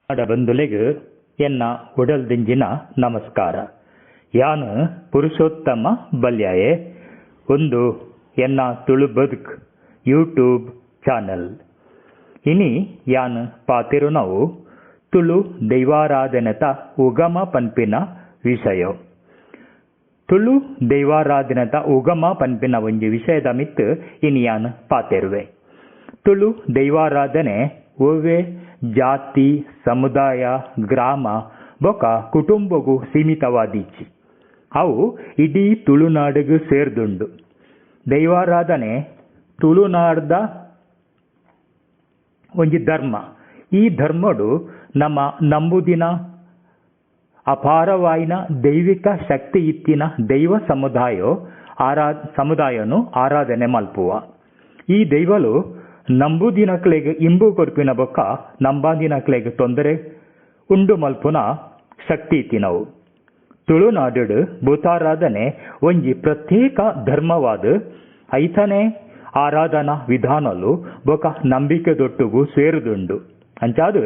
ಬಂಧುಲೆಗ್ ಎನ್ನ ಉಡಲ್ದಿಂಜಿನ ನಮಸ್ಕಾರ. ಯಾನ್ ಪುರುಷೋತ್ತಮ ಬಲ್ಯಾಯೆ. ಉಂದು ಎನ್ನ ತುಳು ಬದುಕ್ ಯೂಟ್ಯೂಬ್ ಚಾನಲ್. ಇನಿ ಯಾನ್ ಪಾತೆರುನವು ತುಳು ದೈವಾರಾಧನೆತ ಉಗಮ ಪನ್ಪಿನ ವಿಷಯ. ತುಳು ದೈವಾರಾಧನೆತ ಉಗಮ ಪನ್ಪಿನ ಒಂಜಿ ವಿಷಯದ ಮಿತ್ತ್ ಇನಿ ಯಾನ್ ಪಾತೆರುವೆ. ತುಳು ದೈವಾರಾಧನೆ ಒವ್ವೆ ಜಾತಿ, ಸಮುದಾಯ, ಗ್ರಾಮ ಬೊಕ ಕುಟುಂಬಗು ಸೀಮಿತವಾದಿಜ್ಜಿ. ಅವು ಇಡೀ ತುಳುನಾಡಿಗೆ ಸೇರ್ದುಂಡು. ದೈವಾರಾಧನೆ ತುಳುನಾಡ್ದ ಒಂಜಿ ಧರ್ಮ. ಈ ಧರ್ಮಡು ನಮ್ಮ ನಂಬುದಿನ ಅಪಾರವಾಯಿನ ದೈವಿಕ ಶಕ್ತಿ ಇತ್ತಿನ ದೈವ ಸಮುದಾಯ ಸಮುದಾಯನು ಆರಾಧನೆ ಮಲ್ಪುವ. ಈ ದೈವಲು ನಂಬುದಿನಕ್ಲೆಗ್ ಇಂಬು ಕೊರ್ಪಿನ ಬೊಕ್ಕ ನಂಬಾದಿನಕ್ಲೆಗ್ ತೊಂದರೆ ಉಂಡು ಮಲ್ಪುನ ಶಕ್ತಿ ಇತ್ತಿನವು. ತುಳುನಾಡು ಭೂತಾರಾಧನೆ ಒಂಜಿ ಪ್ರತ್ಯೇಕ ಧರ್ಮವಾದ ಐತನೇ ಆರಾಧನಾ ವಿಧಾನಲು ಬೊಕ ನಂಬಿಕೆದೊಟ್ಟುಗು ಸೇರುದುಂಡು. ಅಂಚಾದ್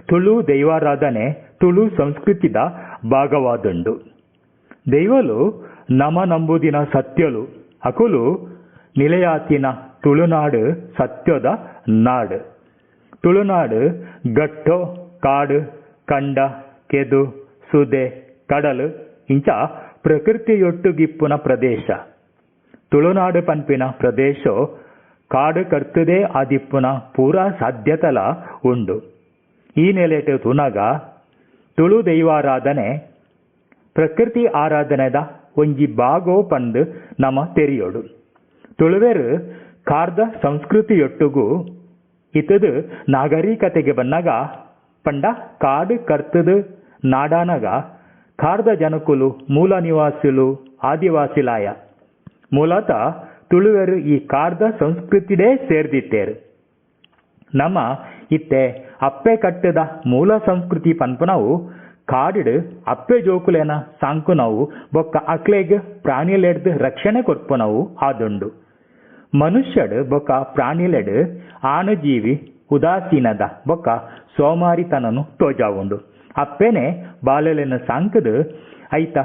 ತುಳು ದೈವಾರಾಧನೆ ತುಳು ಸಂಸ್ಕೃತಿದ ಭಾಗವಾದುಂಡು. ದೈವಲು ನಮ ನಂಬುದಿನ ಸತ್ಯಲು, ಅಕುಲು ನಿಲೆಯಾತಿನ ತುಳುನಾಡು ಸತ್ಯದ ನಾಡು. ತುಳುನಾಡು ಗಟ್ಟೋ, ಕಾಡು, ಕಂಡ, ಕೆದು, ಸುದೆ, ಕಡಲು ಇಂಚ ಪ್ರಕೃತಿಯೊಟ್ಟುಗಿಪ್ಪುನ ಪ್ರದೇಶ. ತುಳುನಾಡು ಪನ್ಪಿನ ಪ್ರದೇಶ ಕಾಡು ಕರ್ತದೇ ಆದಿಪ್ಪುನ ಪೂರಾ ಸಾಧ್ಯತೆಲ ಉಂಡು. ಈ ನೆಲೆಟ್ ತೂನಗ ತುಳು ದೈವಾರಾಧನೆ ಪ್ರಕೃತಿ ಆರಾಧನೆದ ಒಂಜಿ ಭಾಗೋ ಪಂದ್ ನಮ ತೆರಿಯೊಡು. ತುಳುವೆರ್ ಕಾರ್ದ ಸಂಸ್ಕೃತಿಯೊಟ್ಟುಗು ಇತ್ತದು ನಾಗರಿಕತೆಗೆ ಬನ್ನಗ ಪಂಡ ಕಾಡು ಕರ್ತದು ನಾಡಾನಗ ಕಾರ್ದ ಜನಕುಲು ಮೂಲ ನಿವಾಸಿಲು ಆದಿವಾಸಿಲಾಯ. ಮೂಲತಃ ತುಳುವೆರ್ ಈ ಕಾರ್ದ ಸಂಸ್ಕೃತಿಡೇ ಸೇರ್ದಿತ್ತೇರು. ನಮ್ಮ ಇತ್ತೆ ಅಪ್ಪೆ ಕಟ್ಟದ ಮೂಲ ಸಂಸ್ಕೃತಿ ಪನ್ಪುನವು ಕಾಡಿಡ್ ಅಪ್ಪೆ ಜೋಕುಲೆನ ಸಾಂಕುನವು ಬೊಕ್ಕ ಅಕ್ಲೆಗ್ ಪ್ರಾಣಿಲೆಡ್ದ್ ರಕ್ಷಣೆ ಕೊರ್ಪುನವು ಆದುಂಡು. ಮನುಷ್ಯಡ್ ಬೊಕ್ಕ ಪ್ರಾಣಿಲೆಡ್ ಆಣಜೀವಿ ಉದಾಸೀನದ ಬೊಕ್ಕ ಸೋಮಾರಿತನನು ತೋಜಾವುಂಡು. ಅಪ್ಪೆನೆ ಬಾಲೆಲೆನ ಸಾಂಕುದು ಐತ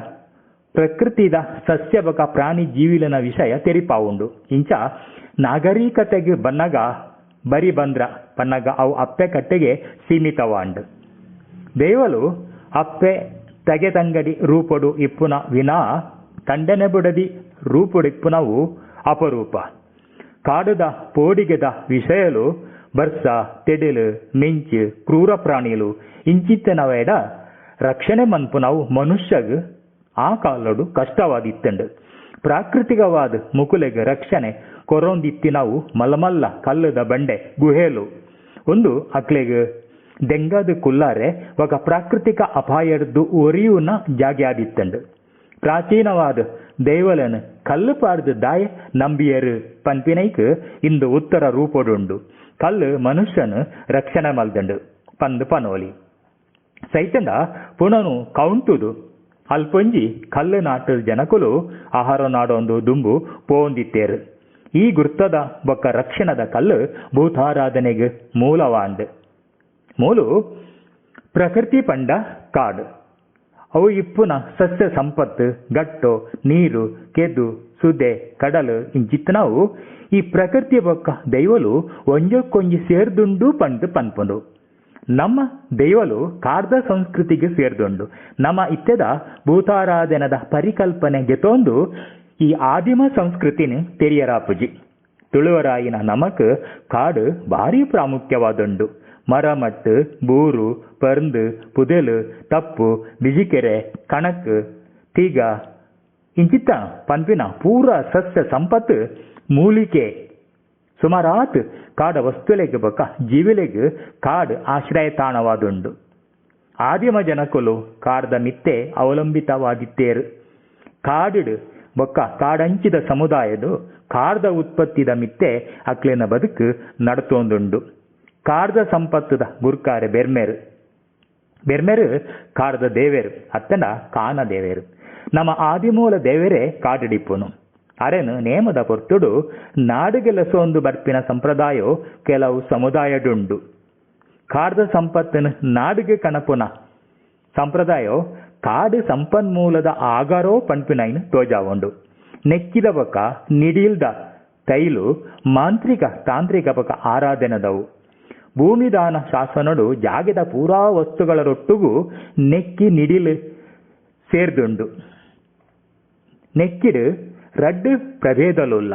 ಪ್ರಕೃತಿದ ಸಸ್ಯ ಬೊಕ್ಕ ಪ್ರಾಣಿ ಜೀವಿಲೆನ ವಿಷಯ ತೆರಿಪಾವುಂಡು. ಇಂಚ ನಾಗರಿಕತೆಗೆ ಬನ್ನಗ ಬರಿ ಬಂದ್ರ ಪನ್ನಗ ಅವು ಅಪ್ಪೆ ಕಟ್ಟೆಗೆ ಸೀಮಿತವಾಂಡ್. ದೈವಲು ಅಪ್ಪೆ ತಗೆ ತಂಗಡಿ ರೂಪೊಡು ಇಪ್ಪುನ ವಿನಾ ತಂಡನೆ ಬುಡದಿ ರೂಪೊಡು ಇಪ್ಪುನವು ಅಪರೂಪ. ಕಾಡುದ ಪೋಡಿಗೆದ ವಿಷಯಲು ಬರ್ಸ, ತೆಡಿಲು, ಮಿಂಚು, ಕ್ರೂರ ಪ್ರಾಣಿಲು ಇಂಚಿತ್ತನವೇಡ ರಕ್ಷಣೆ ಮನ್ಪುನವು ಮನುಷ್ಯಗ್ ಆ ಕಾಲೊಡು ಕಷ್ಟವಾದಿತ್ತಂಡು. ಪ್ರಾಕೃತಿಕವಾದ ಮುಕುಲೆಗ್ ರಕ್ಷಣೆ ಕೊರೊಂದಿತ್ತಿನವು ಮಲ್ಲಮಲ್ಲ ಕಲ್ಲುದ ಬಂಡೆ ಗುಹೆಲು. ಒಂದು ಅಕ್ಲೆಗ್ ದೆಂಗದ ಕುಲ್ಲಾರೆ ಬೊಕ ಪ್ರಾಕೃತಿಕ ಅಪಾಯಡ್ದು ಒರಿಯುನ ಜಾಗೆ ಆದಿತ್ತಂಡು. ಪ್ರಾಚೀನವಾದ ದೈವಲನ್ ಕಲ್ಲು ಪಾಡ್ದು ದಾಯ ನಂಬಿಯರು ಪನ್ಪಿನೈಕ್ ಇಂದು ಉತ್ತರ ರೂಪೊಡುಂಡು. ಕಲ್ಲು ಮನುಷ್ಯನು ರಕ್ಷಣೆ ಮಲ್ದಂಡು ಪಂದ್ ಪನೋಲಿ. ಸೈತಂಡ ಪುಣನು ಕೌಂಟುದು ಅಲ್ಪೊಂಜಿ ಕಲ್ಲು ನಾಟು ಜನಕುಲು ಆಹಾರ ನಾಡೊಂದು ದುಂಬು ಪೋಂದಿತ್ತೇರು. ಈ ಗುರ್ತದ ಬೊಕ್ಕ ರಕ್ಷಣದ ಕಲ್ಲು ಭೂತಾರಾಧನೆಗೆ ಮೂಲವಾಂಡ್. ಮೂಲು ಪ್ರಕೃತಿ ಪಂಡ ಕಾಡು. ಅವು ಇಪ್ಪುನ ಸಸ್ಯ ಸಂಪತ್ತು, ಗಟ್ಟೋ, ನೀರು, ಕೆದು, ಸುದೆ, ಕಡಲು ಇಂಚಿತ್ತನವು ಈ ಪ್ರಕೃತಿ ಬೊಕ್ಕ ದೈವಲು ಒಂಜಕ್ಕೊಂಜಿ ಸೇರ್ದುಂಡು ಪಂದ್ ಪನ್ಪುಂಡು. ನಮ್ಮ ದೈವಲು ಕಾರ್ದ ಸಂಸ್ಕೃತಿಗೆ ಸೇರ್ದುಂಡು. ನಮ್ಮ ಇತ್ತೆದ ಭೂತಾರಾಧನದ ಪರಿಕಲ್ಪನೆ ಗೆತೊಂದು ಈ ಆದಿಮ ಸಂಸ್ಕೃತಿನ ತೆರಿಯರಾಪುಜಿ. ತುಳುವರಾಯಿನ ನಮಕ್ ಕಾಡು ಭಾರಿ ಪ್ರಾಮುಖ್ಯವಾದುಂಡು. ಮರಮಟ್ಟು, ಬೂರು, ಪರ್ಂದು, ಪುದೆಲು, ತಪ್ಪು, ಬಿಜಿಕೆರೆ, ಕಣಕ್, ತೀಗ ಇಂಚಿತ್ತ ಪನ್ಪಿನ ಪೂರ ಸಸ್ಯ ಸಂಪತ್ತು ಮೂಲಿಕೆ ಸುಮಾರಾತ್ ಕಾಡ ವಸ್ತುಲೆಗ್ ಬೊಕ್ಕ ಜೀವಿಲೆಗ್ ಕಾಡು ಆಶ್ರಯ ತಾಣವಾದುಂಡು. ಆದಿಮ ಜನಕುಲು ಕಾಡ್ದ ಮಿತ್ತೆ ಅವಲಂಬಿತವಾದಿತ್ತೇರು. ಕಾಡುಡು ಬೊಕ್ಕ ಕಾಡಂಚಿದ ಸಮುದಾಯದು ಕಾಡ್ದ ಉತ್ಪತ್ತಿದ ಮಿತ್ತೆ ಅಕ್ಲೆನ ಬದುಕು ನಡತೊಂದುಂಡು. ಕಾರ್ದ ಸಂಪತ್ತುದ ಗುರ್ಕಾರೆ ಬೆರ್ಮೆರು. ಬೆರ್ಮೆರು ಕಾಡ್ದ ದೇವೆರು ಅತ್ತಂಡ ಕಾನ ದೇವೆರು. ನಮ್ಮ ಆದಿಮೂಲ ದೇವರೇ ಕಾಡಿಡಿಪ್ಪುನು. ಅರೆನು ನೇಮದ ಪೊರ್ತುಡು ನಾಡುಗೆಲಸೊಂದು ಬರ್ಪಿನ ಸಂಪ್ರದಾಯ ಕೆಲವು ಸಮುದಾಯಡುಂಡು. ಕಾಡ್ದ ಸಂಪತ್ತನ್ನು ನಾಡಿಗೆ ಕಣಪುನ ಸಂಪ್ರದಾಯ ಕಾಡು ಸಂಪನ್ಮೂಲದ ಆಗಾರೋ ಪನ್ಪಿನೈನ್ ತೋಜಾವುಂಡು. ನೆಕ್ಕಿದ ಬೊಕ ನಿಡಿಲ್ದ ತೈಲು ಮಾಂತ್ರಿಕ ತಾಂತ್ರಿಕ ಬೊಕ ಆರಾಧನೆದವು. ಭೂಮಿದಾನ ಶಾಸನಡು ಜಾಗೆದ ಪೂರಾ ವಸ್ತುಗಳ ರೊಟ್ಟುಗು ನೆಕ್ಕಿ ನಿಡಿಲ್ ಸೇರ್ದುಂಡು. ನೆಕ್ಕಿಡು ರಡ್ಡ್ ಪ್ರಭೇದಲುಲ್ಲ.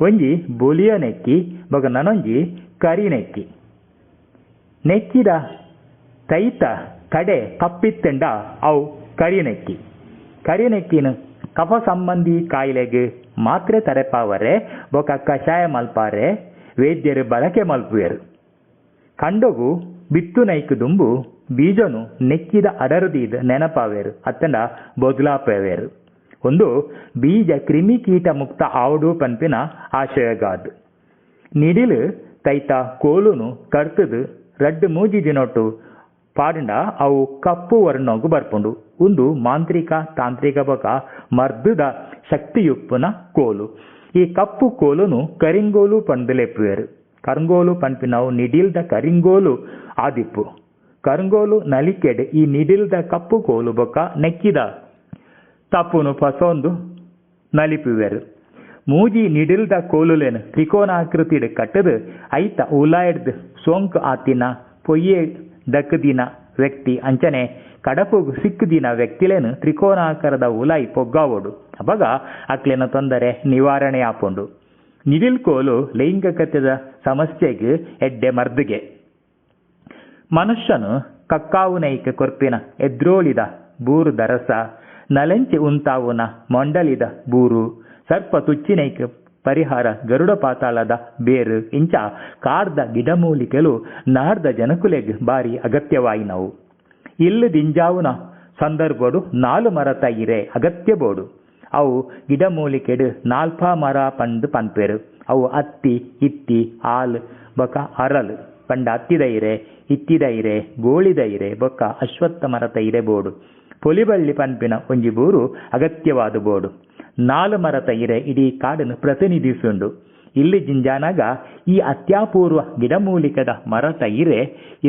ಒಂಜಿ ಬೊಲಿಯ ನೆಕ್ಕಿ ಬೊಕ ನನೊಂಜಿ ಕರಿ ನೆಕ್ಕಿ. ನೆಕ್ಕಿದ ತೈತ ಕಡೆ ಕಪ್ಪಿತ್ತಂಡ ಅವು ಕರಿ ನೆಕ್ಕಿ. ಕರಿ ನೆಕ್ಕಿನ ಕಫ ಸಂಬಂಧಿ ಕಾಯಿಲೆಗ್ ಮಾತ್ರೆ ತರೆಪಾವರೆ ಬೊಕ ಕಷಾಯ ಮಲ್ಪಾರೆ ವೈದ್ಯರು ಬಳಕೆ ಮಲ್ಪುವೆರು. ಕಂಡೊಗು ಬಿತ್ತುನೈಕ್ ದುಂಬು ಬೀಜನು ನೆಕ್ಕಿದ ಅಡರುದೀದ್ ನೆನಪಾವೇರು ಅತ್ತಂಡ ಬೊದ್ಲಾಪೇವೇರು. ಒಂದು ಬೀಜ ಕ್ರಿಮಿಕೀಟ ಮುಕ್ತ ಆವಡು ಪನ್ಪಿನ ಆಶಯಗಾದ್. ನಿಡಿಲು ತೈತ ಕೋಲುನು ಕಡ್ತುದು ರಡ್ಡ್ ಮೂಜಿ ದಿನೊಟ್ಟು ಪಾಡುಂಡ ಅವು ಕಪ್ಪು ವರ್ಣೊಗು ಬರ್ಪುಂಡು. ಉಂದು ಮಾಂತ್ರಿಕ ತಾಂತ್ರಿಕ ಬೊಕ ಮರ್ದುದ ಶಕ್ತಿಯುಪ್ಪುನ ಕೋಲು. ಈ ಕಪ್ಪು ಕೋಲುನು ಕರಿಂಗೋಲು ಪಂದ್ ಲೆಪ್ಪುವೆರು. ಕರಂಗೋಲು ಪನ್ಪಿನವು ನಿಡಿಲ್ದ ಕರಿಂಗೋಲು ಆದಿಪ್ಪು. ಕರಂಗೋಲು ನಲಿಕೆಡ್ ಈ ನಿಡಿಲ್ದ ಕಪ್ಪು ಕೋಲು ಬೊಕ ನೆಕ್ಕಿದ ತಪ್ಪುನು ಪಸೊಂದು ನಲಿಪುವೆರು. ಮೂಜಿ ನಿಡಿಲ್ದ ಕೋಲುಲೆನ್ ತ್ರಿಕೋನಾಕೃತಿಡ್ ಕಟ್ಟುದು ಐತ ಉಲಾಯ್ಡ್ದ್ ಸೋಂಕು ಆತಿನ ಪೊಯ್ಯೆ ದಕ್ಕುದಿನ ವ್ಯಕ್ತಿ ಅಂಚನೆ ಕಡಪುಗು ಸಿಕ್ಕುದಿನ ವ್ಯಕ್ತಿಲೆನ್ ತ್ರಿಕೋನಾಕಾರದ ಉಲಾಯಿ ಪೊಗ್ಗಾವೊಡು. ಅಪಗ ಅಕ್ಲೆನ ತೊಂದರೆ ನಿವಾರಣೆ ಆಪುಂಡು. ನಿಡಿಲ್ ಕೋಲು ಲೈಂಗಿಕತೆದ ಸಮಸ್ಯೆಗ್ ಎಡ್ಡೆ ಮರ್ದುಗೆ. ಮನುಷ್ಯನು ಕಕ್ಕಾವುನೈಕ್ ಕೊರ್ಪಿನ ಎದ್ರೋಳಿದ ಬೂರುದ ರಸ, ನಲೆಂಚಿ ಉಂತಾವುನ ಮೊಂಡಲಿದ ಬೂರು, ಸರ್ಪ ತುಚ್ಚಿನೈಕ್ ಪರಿಹಾರ ಗರುಡ ಪಾತಾಳದ ಬೇರು ಇಂಚ ಕಾಡ್ದ ಗಿಡಮೂಲಿಕೆಲು ನಾಡ್ದ ಜನಕುಲೆಗ್ ಬಾರಿ ಅಗತ್ಯವಾಯಿನವು. ಇಲ್ಲು ದಿಂಜಾವುನ ಸಂದರ್ಭಡು ನಾಲು ಮರತ ಇರೆ ಅಗತ್ಯ ಬೋಡು. ಅವು ಗಿಡಮೂಲಿಕೆಡ್ ನಾಲ್ಪಾ ಮರ ಪಂದ್ ಪನ್ಪೆರು. ಅವು ಅತ್ತಿ, ಇತ್ತಿ, ಆಲ್ ಬೊಕ ಅರಲ್ ಪಂಡ ಅತ್ತಿದ ಇರೆ, ಇತ್ತಿದ ಇರೆ, ಗೋಳಿದ ಇರೆ ಬೊಕ್ಕ ಅಶ್ವತ್ಥ ಮರತ ಇರೆ ಬೋಡು. ಪೊಲಿಬಳ್ಳಿ ಪನ್ಪಿನ ಒಂಜಿ ಬೂರು ಅಗತ್ಯವಾದ ಬೋಡು. ನಾಲು ಮರತ ಇರೆ ಇಡೀ ಕಾಡನ್ನು ಪ್ರತಿನಿಧಿಸುಂಡು. ಇಲ್ಲಿ ಜಿಂಜಾನಾಗ ಈ ಅತ್ಯಾಪೂರ್ವ ಗಿಡಮೂಲಿಕದ ಮರತ ಇರೆ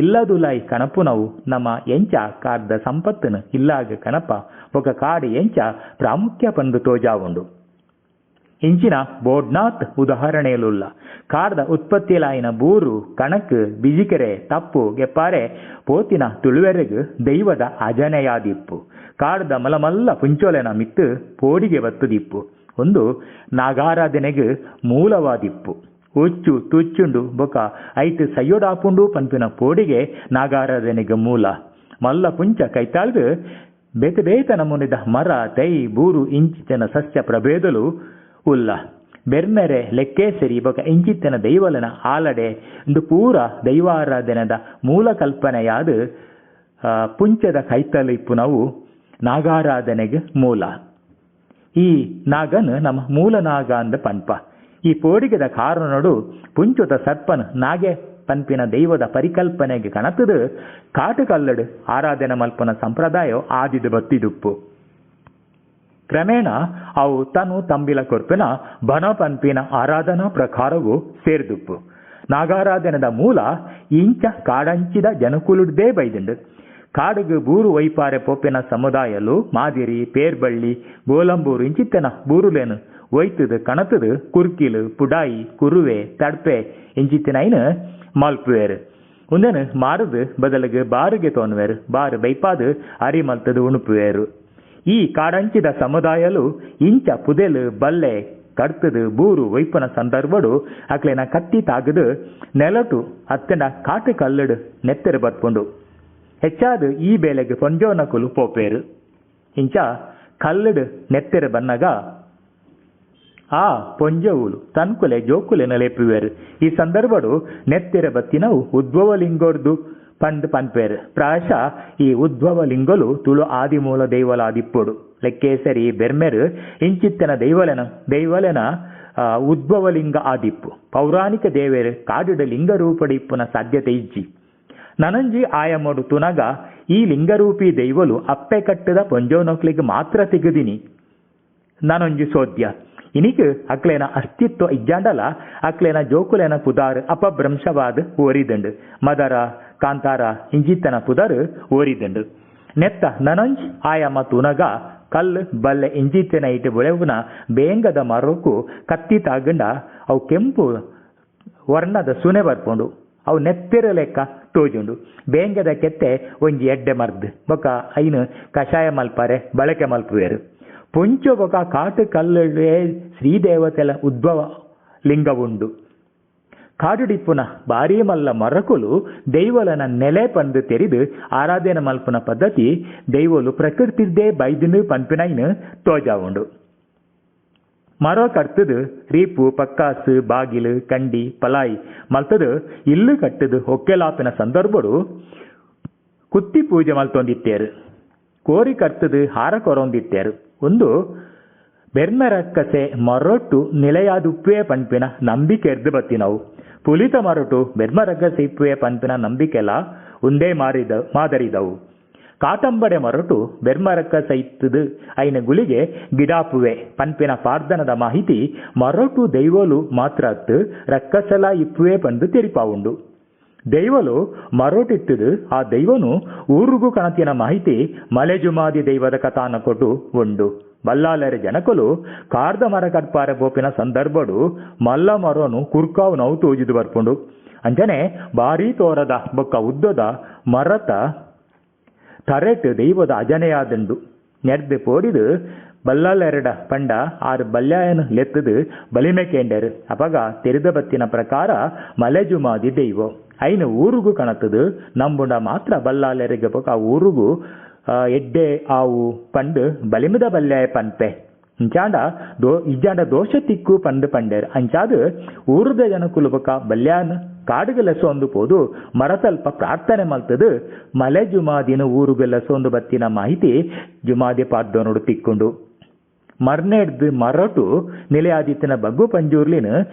ಇಲ್ಲದುಲಾಯಿ ಕಣಪುನವು ನಮ್ಮ ಎಂಚ ಕಾಡ್ದ ಸಂಪತ್ತನ್ನು ಇಲ್ಲಾಗ ಕಣಪ ಬೊಕ ಕಾಡು ಎಂಚ ಪ್ರಾಮುಖ್ಯ ಪಂದು ತೋಜಾವುಂಡು. ಇಂಚಿನ ಬೋಡ್ನಾಥ್ ಉದಾಹರಣೆಯಲುಲ್ಲ. ಕಾಡ್ದ ಉತ್ಪತ್ತಿಲಾಯಿನ ಬೂರು, ಕಣಕ್, ಬಿಜಿಕೆರೆ, ತಪ್ಪು ಗೆಪ್ಪಾರೆ ಪೋತಿನ ತುಳುವೆರೆಗ್ ದೈವದ ಅಜನೆಯಾದಿಪ್ಪು. ಕಾಡ್ದ ಮಲಮಲ್ಲ ಪುಂಚೋಲೆನ ಮಿತ್ತು ಪೋಡಿಗೆ ಬತ್ತುದಿಪ್ಪು. ಒಂದು ನಾಗಾರಾಧನೆಗ್ ಮೂಲವಾದಿಪ್ಪು. ಉಚ್ಚು ತುಚ್ಚುಂಡು ಬೊಕ ಐಟ್ ಸಯ್ಯೊಡಾಪುಂಡು ಪನ್ಪಿನ ಪೋಡಿಗೆ ನಾಗಾರಾಧನೆಗ್ ಮೂಲ. ಮಲ್ಲ ಪುಂಚ ಕೈತಾಳ್ದು ಬೇತೆ ಬೇತೆ ನಮೂನಿದ ಮರ, ತೈ, ಬೂರು ಇಂಚಿತ್ತಿನ ಸಸ್ಯ ಪ್ರಭೇದಲು ಉಲ್ಲ. ಬೆರ್ಮೆರೆ ಲೆಕ್ಕೇಸರಿ ಬೊಕ ಇಂಚಿತ್ತಿನ ದೈವಲನ ಆಲಡೆ ಇಂದು ಪೂರ ದೈವಾರಾಧನೆದ ಮೂಲ ಕಲ್ಪನೆಯಾದ ಪುಂಚದ ಕೈತಲು ಇಪ್ಪುನವು ನಾಗಾರಾಧನೆಗೆ ಮೂಲ. ಈ ನಾಗನ್ ನಮ್ಮ ಮೂಲ ನಾಗ ಅಂದ ಪನ್ಪ. ಈ ಪೋಡಿಗೆದ ಕಾರಣಡು ಪುಂಚದ ಸರ್ಪನ್ ನಾಗೆ ಪನ್ಪಿನ ದೈವದ ಪರಿಕಲ್ಪನೆಗೆ ಕಣತದು ಕಾಟುಕಲ್ಲಡು ಆರಾಧನೆ ಮಲ್ಪನ ಸಂಪ್ರದಾಯ ಆದಿದು ಬತ್ತಿದುಪ್ಪು. ಕ್ರಮೇಣ ಅವು ತನು ತಂಬಿಲ ಕೊರ್ಪಿನ ಬನ ಪನ್ಪಿನ ಆರಾಧನಾ ಪ್ರಕಾರವು ಸೇರ್ದುಪ್ಪು. ನಾಗಾರಾಧನೆದ ಮೂಲ ಇಂಚ ಕಾಡಂಚಿದ ಜನಕುಲುಡ್ದೇ ಬೈದುಂಡು. ಕಾಡುಗು ಬೂರು ವೈಪಾರೆ ಪೋಪಿನ ಸಮುದಾಯಲು ಮಾದಿರಿ, ಪೇರ್ಬಳ್ಳಿ, ಗೋಲಂಬೂರು ಇಂಚಿತ್ತನ ಬೂರುಲೇನು ಒಯ್ತದು ಕಣತದು ಕುರ್ಕಿಲು, ಪುಡಾಯಿ, ಕುರುವೆ, ತಡ್ಪೆ ಇಂಚಿತ್ತಿನೈನು ಮಲ್ಪುವೇರು. ಉಂದೆನು ಮಾರದು ಬದಲಿಗೆ ಬಾರಿಗೆ ತೋನುವೇರು, ಬಾರು ಬೈಪಾದು ಅರಿ ಮಲ್ತದು ಉಣುಪುವೇರು. ಈ ಕಾಡಂಚಿದ ಸಮುದಾಯಲು ಇಂಚ ಪುದೆಲು ಬಲ್ಲೆ ಕಡ್ತದು ಬೂರು ಒಯ್ಪನ ಸಂದರ್ಭಡು ಅಕ್ಲೆನ ಕತ್ತಿ ತಾಗದು ನೆಲಟು ಅತ್ತಂಡ ಕಾಟು ಕಲ್ಲಡು ನೆತ್ತೆರು ಬರ್ಪುಂಡು. ಹೆಚ್ಚಾದ ಈ ಬೇಲೆಗೆ ಪೊಂಜೋನಕುಲು ಪೋಪೇರು. ಇಂಚ ಕಲ್ಲಡು ನೆತ್ತೆರು ಬನ್ನಗ ಆ ಪೊಂಜವುಲು ತನ್ಕುಲೆ ಜೋಕುಲೆ ನೆಲೆಪುವೇರು. ಈ ಸಂದರ್ಭಡು ನೆತ್ತೆರ ಬತ್ತಿನವು ಉದ್ಭವಲಿಂಗೋರ್ದು ಪಂದ್ ಪನ್ಪೇರು. ಪ್ರಾಯಶಃ ಈ ಉದ್ಭವಲಿಂಗಲು ತುಳು ಆದಿಮೂಲ ದೈವಲಾದಿಪ್ಪೊಡು. ಲೆಕ್ಕೇಸರಿ ಬೆರ್ಮೆರು ಇಂಚಿತ್ತನ ದೈವಲೆನ ಉದ್ಭವಲಿಂಗ ಆದಿಪ್ಪು. ಪೌರಾಣಿಕ ದೇವೇರು ಕಾಡುಡ ಲಿಂಗ ರೂಪಡಿಪ್ಪುನ ಸಾಧ್ಯತೆ ಇಜ್ಜಿ. ನನಂಜಿ ಆಯಮೊಡು ತುನಗ ಈ ಲಿಂಗರೂಪಿ ದೈವಲು ಅಪ್ಪೆ ಕಟ್ಟದ ಪೊಂಜೋನೊಕ್ಲಿಗೆ ಮಾತ್ರ ತಿಗುದಿನಿ ನಾನೊಂಜಿ ಸೋದ್ಯ. ಇನಿಕ್ ಅಕ್ಲೇನ ಅಸ್ತಿತ್ವ ಇಜ್ಜಾಂಡಲ ಅಕ್ಲೇನ ಜೋಕುಲೇನ ಪುದಾರ್ ಅಪಭ್ರಂಶವಾದ ಓರಿದಂಡು. ಮದರ, Kantara ಇಂಚಿತ್ತನ ಪುದರ್ ಓರಿದಂಡು. ನೆತ್ತ ನನಂಜ್ ಆಯಾಮ ತೂನಗ ಕಲ್ಲು ಬಲ್ಲೆ ಇಂಚಿತ್ತಿನ ಇಟ್ಟು ಬುಳೆವುನ ಬೇಂಗದ ಮರಕು ಕತ್ತಿ ತಾಗಂಡ ಅವು ಕೆಂಪು ವರ್ಣದ ಸುನೆ ಬರ್ಪುಂಡು. ಅವು ನೆತ್ತಿರ ಲೆಕ್ಕ ತೋಜುಂಡು. ಬೇಂಗದ ಕೆತ್ತೆ ಒಂಜಿ ಎಡ್ಡೆ ಮರ್ದ್ ಬೊಕ ಐನು ಕಷಾಯ ಮಲ್ಪಾರೆ ಬಳಕೆ ಮಲ್ಪುವೆರು. ಪುಂಚು ಬೊಕ ಕಾಟು ಕಲ್ಲುಡೆ ಶ್ರೀದೇವತೆಲ ಉದ್ಭವ ಲಿಂಗ ಉಂಡು. ಕಾಡುಡಿಪ್ಪುನ ಭಾರೀ ಮಲ್ಲ ಮರಕುಲು ದೈವಲನ ನೆಲೆ ಪಂದು ತೆರಿದು ಆರಾಧನೆ ಮಲ್ಪುನ ಪದ್ಧತಿ ದೈವಲು ಪ್ರಕೃತಿದ್ದೇ ಬೈದಿನ ಪನ್ಪಿನೈನು ತೋಜಾವುಂಡು. ಮರ ಕಟ್ತದು ರೀಪು ಪಕ್ಕಾಸು ಬಾಗಿಲು ಕಂಡಿ ಪಲಾಯಿ ಮಲ್ತದು ಇಲ್ಲು ಕಟ್ಟದು ಒಕ್ಕೆಲಾಪಿನ ಸಂದರ್ಭಡು ಕುತ್ತಿ ಪೂಜೆ ಮಲ್ತೊಂದಿತ್ತೇರು. ಕೋರಿ ಕರ್ತದು ಹಾರ ಕೊರೊಂದಿತ್ತೇರು. ಒಂದು ಬೆರ್ಮರಕ್ಕಸೆ ಮರೊಟ್ಟು ನಿಲೆಯಾದುಪ್ಪೇ ಪನ್ಪಿನ ನಂಬಿಕೆ ಎರ್ದು ಬತ್ತಿನವು. ಪುಲಿತ ಮರಟು ಬೆರ್ಮರಕ್ಕಸೆ ಇಪ್ಪುವೆ ಪನ್ಪಿನ ನಂಬಿಕೆಲ ಒಂದೇ ಮಾದರಿದವು. ಕಾಟಂಬಡೆ ಮರಟು ಬೆರ್ಮರಕ್ಕ ಸೈತದು ಐನ ಗುಳಿಗೆ ಗಿಡಾಪುವೆ ಪನ್ಪಿನ ಪಾರ್ದನದ ಮಾಹಿತಿ ಮರಟು ದೈವಲು ಮಾತ್ರ ಅತ್ತು ರಕ್ಕಸಲ ಇಪ್ಪುವೆ ಪಂದು ತೆರಿಪಾವುಂಡು. ದೈವಲು ಮರೋಟಿತ್ತದು ಆ ದೈವನು ಊರುಗು ಕಣತಿನ ಮಾಹಿತಿ ಮಲೆಜುಮಾದಿ ದೈವದ ಕಥಾನ ಕೊಟ್ಟು ಉಂಡು. ಬಲ್ಲಾಲರ ಜನಕಲು ಕಾರ್ದ ಮರ ಕಟ್ಪಾರೆ ಬೋಪಿನ ಸಂದರ್ಭಡು ಮಲ್ಲ ಮರೋನು ಕುರ್ಕಾವು ನಾವು ತೋಜಿದು ಬರ್ಪುಂಡು. ಅಂಜನೆ ಭಾರೀ ತೋರದ ಬೊಕ್ಕ ಉದ್ದದ ಮರತ ತರೆಟ್ ದೈವದ ಅಜನೆಯಾದಂಡು. ನೆರ್ದು ಪೋಡಿದು ಬಲ್ಲಾಲೆರಡ ಪಂಡ ಆರು ಬಲ್ಯಾಯನು ಲೆತ್ತದು ಬಲಿಮೆ ಕೇಂಡರು. ಅಪಗ ತೆರೆದ ಬತ್ತಿನ ಪ್ರಕಾರ ಮಲೆಜುಮಾದಿ ದೈವ ಐನು ಊರುಗು ಕಣತದು ನಂಬುಂಡ ಮಾತ್ರ ಬಲ್ಲಾಲೆರಿಗೆ ಬೊಕ ಊರುಗು ಎಡ್ಡೆ ಆವು ಪಂಡು ಬಲಿಮದ ಬಲ್ಯಾಯ ಪನ್ಪೆ ಇಂಚಾಂಡ ಇಜ್ಜಾಂಡ ದೋಷ ತಿಕ್ಕು ಪಂಡು ಪಂಡೇರು. ಅಂಚಾದು ಊರುದ ಜನಕುಲು ಬೊಕ ಬಲ್ಯಾನ್ ಕಾಡುಗೆ ಲೆಸೊಂದು ಪೋದು ಮರತಲ್ಪ ಪ್ರಾರ್ಥನೆ ಮಲ್ತದು ಮಲೆ ಜುಮಾದಿನ ಊರುಗೆ ಲೆಸೊಂದು ಬತ್ತಿನ ಮಾಹಿತಿ ಜುಮಾದಿ ಪಾಡ್ದೋನೋಡು ತಿಕ್ಕೊಂಡು. ಮರ್ನೆಡ್ದು ಮರಟು ನಿಲೆಯಾದಿತ್ತಿನ ಬಗ್ಗು ಪಂಜೂರ್ಲಿನ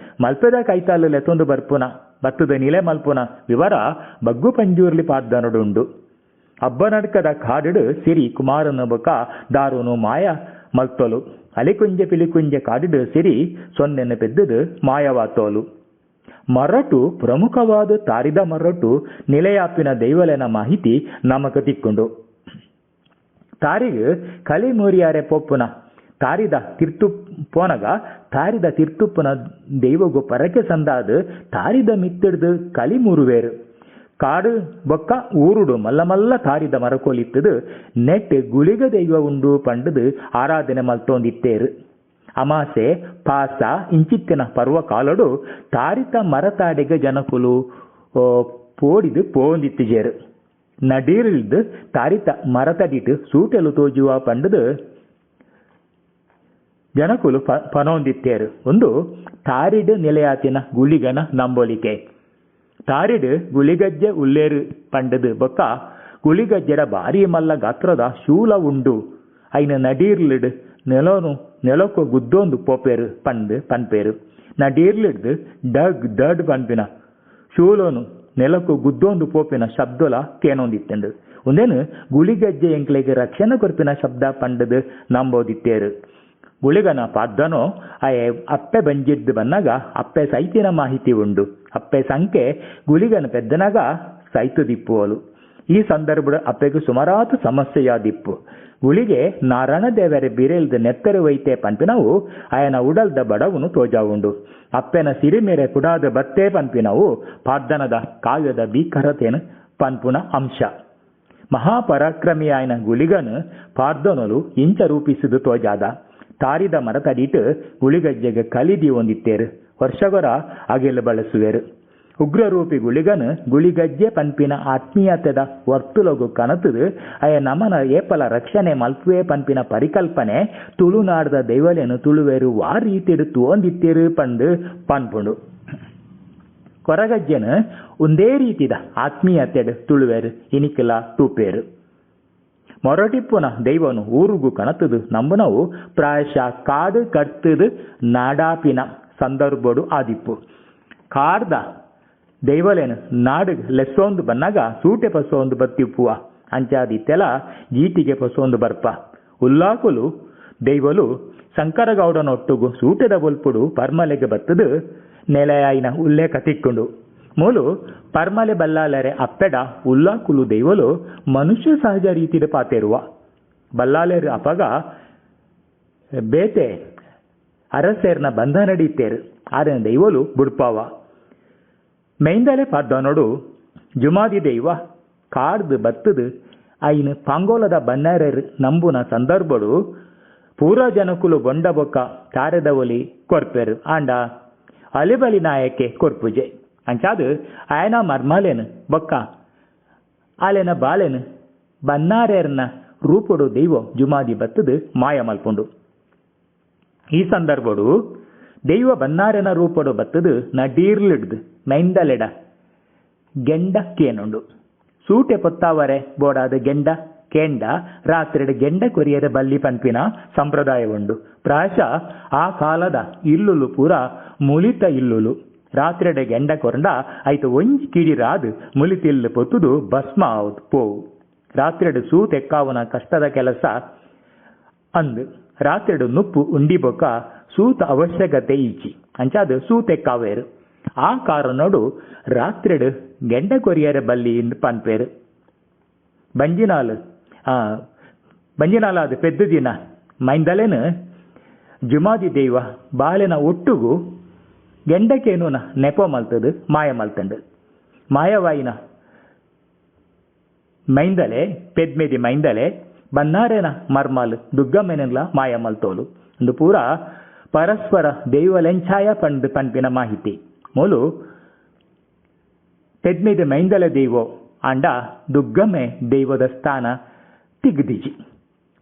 ಮಲ್ಪೆದ ಕೈತಾಲು ಲೆಸೊಂದು ಬರ್ಪುನ ಬತ್ತದ ನಿಲೆ ಮಲ್ಪುನ ವಿವರ ಬಗ್ಗು ಪಂಜೂರ್ಲಿ ಪಾಡ್ದನೋಡುಂಡು. ಅಬ್ಬನಡ್ಕದ ಕಾಡುಡು ಸಿರಿ ಕುಮಾರನ ಬೊಕ ದಾರುನು ಮಾಯ ಮಲ್ತೋಲು. ಅಲಿಕುಂಜೆ ಪಿಲಿಕುಂಜೆ ಕಾಡುಡು ಸಿರಿ ಸೊನ್ನೆನ್ನು ಪೆದ್ದುದು ಮಾಯವಾತೋಲು. ಮರಟು ಪ್ರಮುಖವಾದ ತಾರಿದ ಮರಟು ನಿಲೆಯಾಪಿನ ದೈವಲೆನ ಮಾಹಿತಿ ನಮಕ ತಿಕ್ಕೊಂಡು. ತಾರಿಗು ಕಲಿಮೂರಿಯಾರೆ ಪೊಪ್ಪುನ ತಾರಿದ ತಿರ್ತು ಪೋನಗ ತಾರಿದ ತಿರ್ತುಪ್ಪುನ ದೈವಗು ಪರಕೆ ಸಂದಾದು ತಾರಿದ ಮಿತ್ತಿಡ್ದು ಕಲಿಮೂರುವೇರು. ಕಾಡು ಬೊಕ್ಕ ಊರುಡು ಮಲ್ಲ ಮಲ್ಲ ತಾರಿದ ಮರಕೋಲಿತ್ತದು ನೆಟ್ ಗುಳಿಗ ದೈವ ಉಂಡು ಪಂಡದು ಆರಾಧನೆ ಮಲ್ತೊಂದಿತ್ತೇರು. ಅಮಾಸೆ ಪಾಸ ಇಂಚಿತ್ತಿನ ಪರ್ವ ಕಾಲಡು ತಾರಿತ ಮರತಾಡಿಗ ಜನಕುಲು ಪೋಡಿದು ಪೋಂದಿತ್ತಿಜೇರು. ನಡೀರಿಲ್ದು ತಾರಿತ ಮರತಡಿಟ್ಟು ಸೂಟೆಲು ತೋಜುವ ಪಂಡದು ಜನಕುಲು ಪನೊಂದಿತ್ತೇರು. ಒಂದು ತಾರಿಡು ನಿಲೆಯಾತಿನ ಗುಳಿಗನ ನಂಬೋಲಿಕೆ. ತಾರಿಡು ಗುಳಿಗಜ್ಜೆ ಉಲ್ಲೇರು ಪಂಡದು ಬೊಕ್ಕ ಗುಳಿಗಜ್ಜೆಡ ಭಾರಿ ಮಲ್ಲ ಗಾತ್ರದ ಶೂಲ ಉಂಡು ಐನ ನಡೀರ್ಲಿಡು ನೆಲೋನು ನೆಲೊಕ್ಕು ಗುದ್ದೊಂದು ಪೋಪೇರು ಪಂದು ಪನ್ಪೇರು. ನಡೀರ್ಲಿಡ್ದು ಡಗ್ ದಡ್ ಪನ್ಪಿನ ಶೂಲೋನು ನೆಲಕ್ಕು ಗುದ್ದೊಂದು ಪೋಪಿನ ಶಬ್ದಲ ಕೇನೊಂದಿತ್ತಂಡು. ಒಂದೇನು ಗುಳಿಗಜ್ಜೆ ಎಂಕ್ಲೆಗೆ ರಕ್ಷಣೆ ಕೊರ್ಪಿನ ಶಬ್ದ ಪಂಡದು ನಂಬೋದಿತ್ತೇರು. ಗುಳಿಗನ ಪಾದ್ದನೋ ಆಯೆ ಅಪ್ಪೆ ಬಂಜಿದ್ದು ಬನ್ನಾಗ ಅಪ್ಪೆ ಸೈತಿನ ಮಾಹಿತಿ ಉಂಡು. ಅಪ್ಪೆ ಸಂಖ್ಯೆ ಗುಳಿಗನ ಪೆದ್ದನಾಗ ಸೈತುದಿಪ್ಪುವಲು. ಈ ಸಂದರ್ಭದ ಅಪ್ಪೆಗೆ ಸುಮಾರಾತು ಸಮಸ್ಯೆಯಾದಿಪ್ಪು. ಗುಳಿಗೆ ನಾರಾಯಣ ದೇವರ ಬಿರೆಲ್ದ ನೆತ್ತರು ವೈತೆ ಪನ್ಪಿನವು ಆಯನ ಉಡಲ್ದ ಬಡವನು ತೋಜಾವುಂಡು. ಅಪ್ಪೆನ ಸಿರಿಮೇರೆ ಕುಡಾದ ಬತ್ತೆ ಪನ್ಪಿನವು ಪಾದ್ದನದ ಕಾವ್ಯದ ಭೀಕರತೇನು ಪನ್ಪುನ ಅಂಶ. ಮಹಾಪರಾಕ್ರಮಿಯಾಯನ ಗುಳಿಗನು ಪಾರ್ದನಲು ಇಂಚ ರೂಪಿಸಿದು ತೋಜಾದ. ತಾರಿದ ಮರತಡಿಟ್ಟು ಗುಳಿಗಜ್ಜೆಗೆ ಕಲಿದಿ ಹೊಂದಿತ್ತೇರು. ವರ್ಷಗೊರ ಅಗೆಲು ಬಳಸುವೆರು. ಉಗ್ರರೂಪಿ ಗುಳಿಗನು ಗುಳಿಗಜ್ಜೆ ಪನ್ಪಿನ ಆತ್ಮೀಯತೆದ ವರ್ತುಲಗು ಕನತದು ಅಯ ನಮನ ಏಪಲ ರಕ್ಷಣೆ ಮಲ್ಪುವೆ ಪನ್ಪಿನ ಪರಿಕಲ್ಪನೆ ತುಳುನಾಡದ ದೈವಲೇನು ತುಳುವೆರು ವಾ ರೀತಿಡು ತೋಂದಿತ್ತೇರು ಪಂದು ಪನ್ಪುಂಡು. ಕೊರಗಜ್ಜೆನು ಒಂದೇ ರೀತಿದ ಆತ್ಮೀಯತೆಡು ತುಳುವೆರು ಇನಿಕಲ ತೂಪೇರು. ಮೊರಟಿಪ್ಪುನ ದೈವನು ಊರುಗು ಕಣತದು ನಂಬುನವು ಪ್ರಾಯಶಃ ಕಾಡು ಕರ್ತದು ನಾಡಾಪಿನ ಸಂದರ್ಭಡು ಆದಿಪ್ಪು. ಕಾಡ್ದ ದೈವಲೇನು ನಾಡು ಲೆಸ್ಸೊಂದು ಬನ್ನಾಗ ಸೂಟೆ ಪಸೊಂದು ಬತ್ತಿಪ್ಪುವ ಅಂಚಾದಿತ್ತೆಲ ಜೀಟಿಗೆ ಪಸೊಂದು ಬರ್ಪ. ಉಲ್ಲಾಕುಲು ದೈವಲು ಶಂಕರಗೌಡನೊಟ್ಟುಗು ಸೂಟೆದ ಬೊಲ್ಪುಡು ಪರ್ಮಲೆಗೆ ಬತ್ತದು ನೆಲೆಯಾಯಿನ ಉಲ್ಲೇಖ ತಿಕ್ಕೊಂಡು. ಮೂಲು ಪರ್ಮಲೆ ಬಲ್ಲಾಲರೆ ಅಪ್ಪೆಡ ಉಲ್ಲಾಕುಲು ದೈವಲು ಮನುಷ್ಯ ಸಹಜ ರೀತಿಯ ಪಾತೆರುವ ಬಲ್ಲಾಲೆರು ಅಪಗ ಬೇತೆ ಅರಸೇರ್ನ ಬಂಧ ನಡೀತೇರು ಆರನ ದೈವಲು ಬುಡ್ಪಾವ. ಮೈಂದಲೆ ಪಾಡ್ದನೋಡು ಜುಮಾದಿ ದೈವ ಕಾಡ್ದು ಬತ್ತದು ಐನು ಪಾಂಗೋಲದ ಬನ್ನಾರರು ನಂಬುನ ಸಂದರ್ಭಡು ಪೂರಾ ಜನಕುಲು ಬೊಂಡ ಬೊಕ್ಕ ತಾರೆದ ಒಲಿ ಕೊರ್ಪೆರು ಆಂಡ ಅಲಿಬಲಿ ನಾಯಕೆ ಕೊರ್ಪುಜೆ. ಅಂಚಾದು ಆಯನ ಮರ್ಮಲೇನು ಬೊಕ್ಕ ಆಲೆನ ಬಾಲೆನು ಬನ್ನಾರೇರ್ನ ರೂಪುಡು ದೈವ ಜುಮಾದಿ ಬತ್ತದು ಮಾಯ ಮಲ್ಪುಂಡು. ಈ ಸಂದರ್ಭಡು ದೈವ ಬನ್ನಾರೆನ ರೂಪಡು ಬತ್ತದು ನಡೀರ್ಲಿಡ್ದು ಮೈಂದಲೆಡ ಗೆಂಡ ಕೇನುಂಡು. ಸೂಟೆ ಪೊತ್ತಾವರೆ ಬೋಡಾದ ಗೆಂಡ ಕೇಂಡ ರಾತ್ರಿಡ್ ಗೆಂಡ ಕೊರಿಯರೆ ಬಲ್ಲಿ ಪನ್ಪಿನ ಸಂಪ್ರದಾಯ ಉಂಡು. ಪ್ರಾಯಶಃ ಆ ಕಾಲದ ಇಲ್ಲುಲು ಪೂರ ಮುಲಿತ ಇಲ್ಲುಲು. ರಾತ್ರಿಡೆ ಗೆಂಡ ಕೊರಂಡ ಐತ ಒಂಜಿ ಕಿಡಿರಾದ್ ಮುಲಿತಿಲ್ಲು ಪೊತ್ತುದು ಭಸ್ಮ ಆವದು ಪೋವು. ರಾತ್ರಿಡ್ ಸೂ ತೆಕ್ಕಾವನ ಕಷ್ಟದ ಕೆಲಸ ಅಂದು. ರಾತ್ರಿಡ್ ನುಪ್ಪು ಉಂಡಿ ಬೊಕ್ಕ ಸೂತ ಅವಶ್ಯಕತೆ ಇಜ್ಜಿ ಅಂಚಾದ ಸೂ ತೆಕ್ಕಾವೇರು. ಆ ಕಾರಣೋಡು ರಾತ್ರಿಡ್ ಗೆಂಡ ಕೊರಿಯರೆ ಬಲ್ಲಿ ಇಂದು ಪನ್ಪೇರು. ಬಂಜಿನಾಲು ಬಂಜಿನಾಲಾದ ಪೆದ್ದು ದಿನ ಮೈಂದಲೇನು ಜುಮಾದಿ ದೈವ ಬಾಲೆನ ಒಟ್ಟುಗು ಗೆಂಡಕೇನುನ ನೆಪ ಮಲ್ತದು ಮಾಯ ಮಲ್ತಂಡು. ಮಾಯವಾಯಿನ ಮೈಂದಲೆ ಪೆದ್ಮೆದಿ ಮೈಂದಲೆ ಬನ್ನಾರೇನ ಮರ್ಮಾಲ್ ದುಗ್ಗಮ್ಮೆನೆಲ್ಲ ಮಾಯ ಮಲ್ತೋಲು. ಒಂದು ಪೂರ ಪರಸ್ಪರ ದೈವಲೆಂಛಾಯ ಪಂಡ್ ಪನ್ಪಿನ ಮಾಹಿತಿ. ಮೂಲು ಪೆದ್ಮೆದಿ ಮೈಂದಲೆ ದೈವೋ ಆಂಡ ದುಗ್ಗಮ್ಮೆ ದೈವದ ಸ್ಥಾನ ತಿಗ್ದಿಜಿ.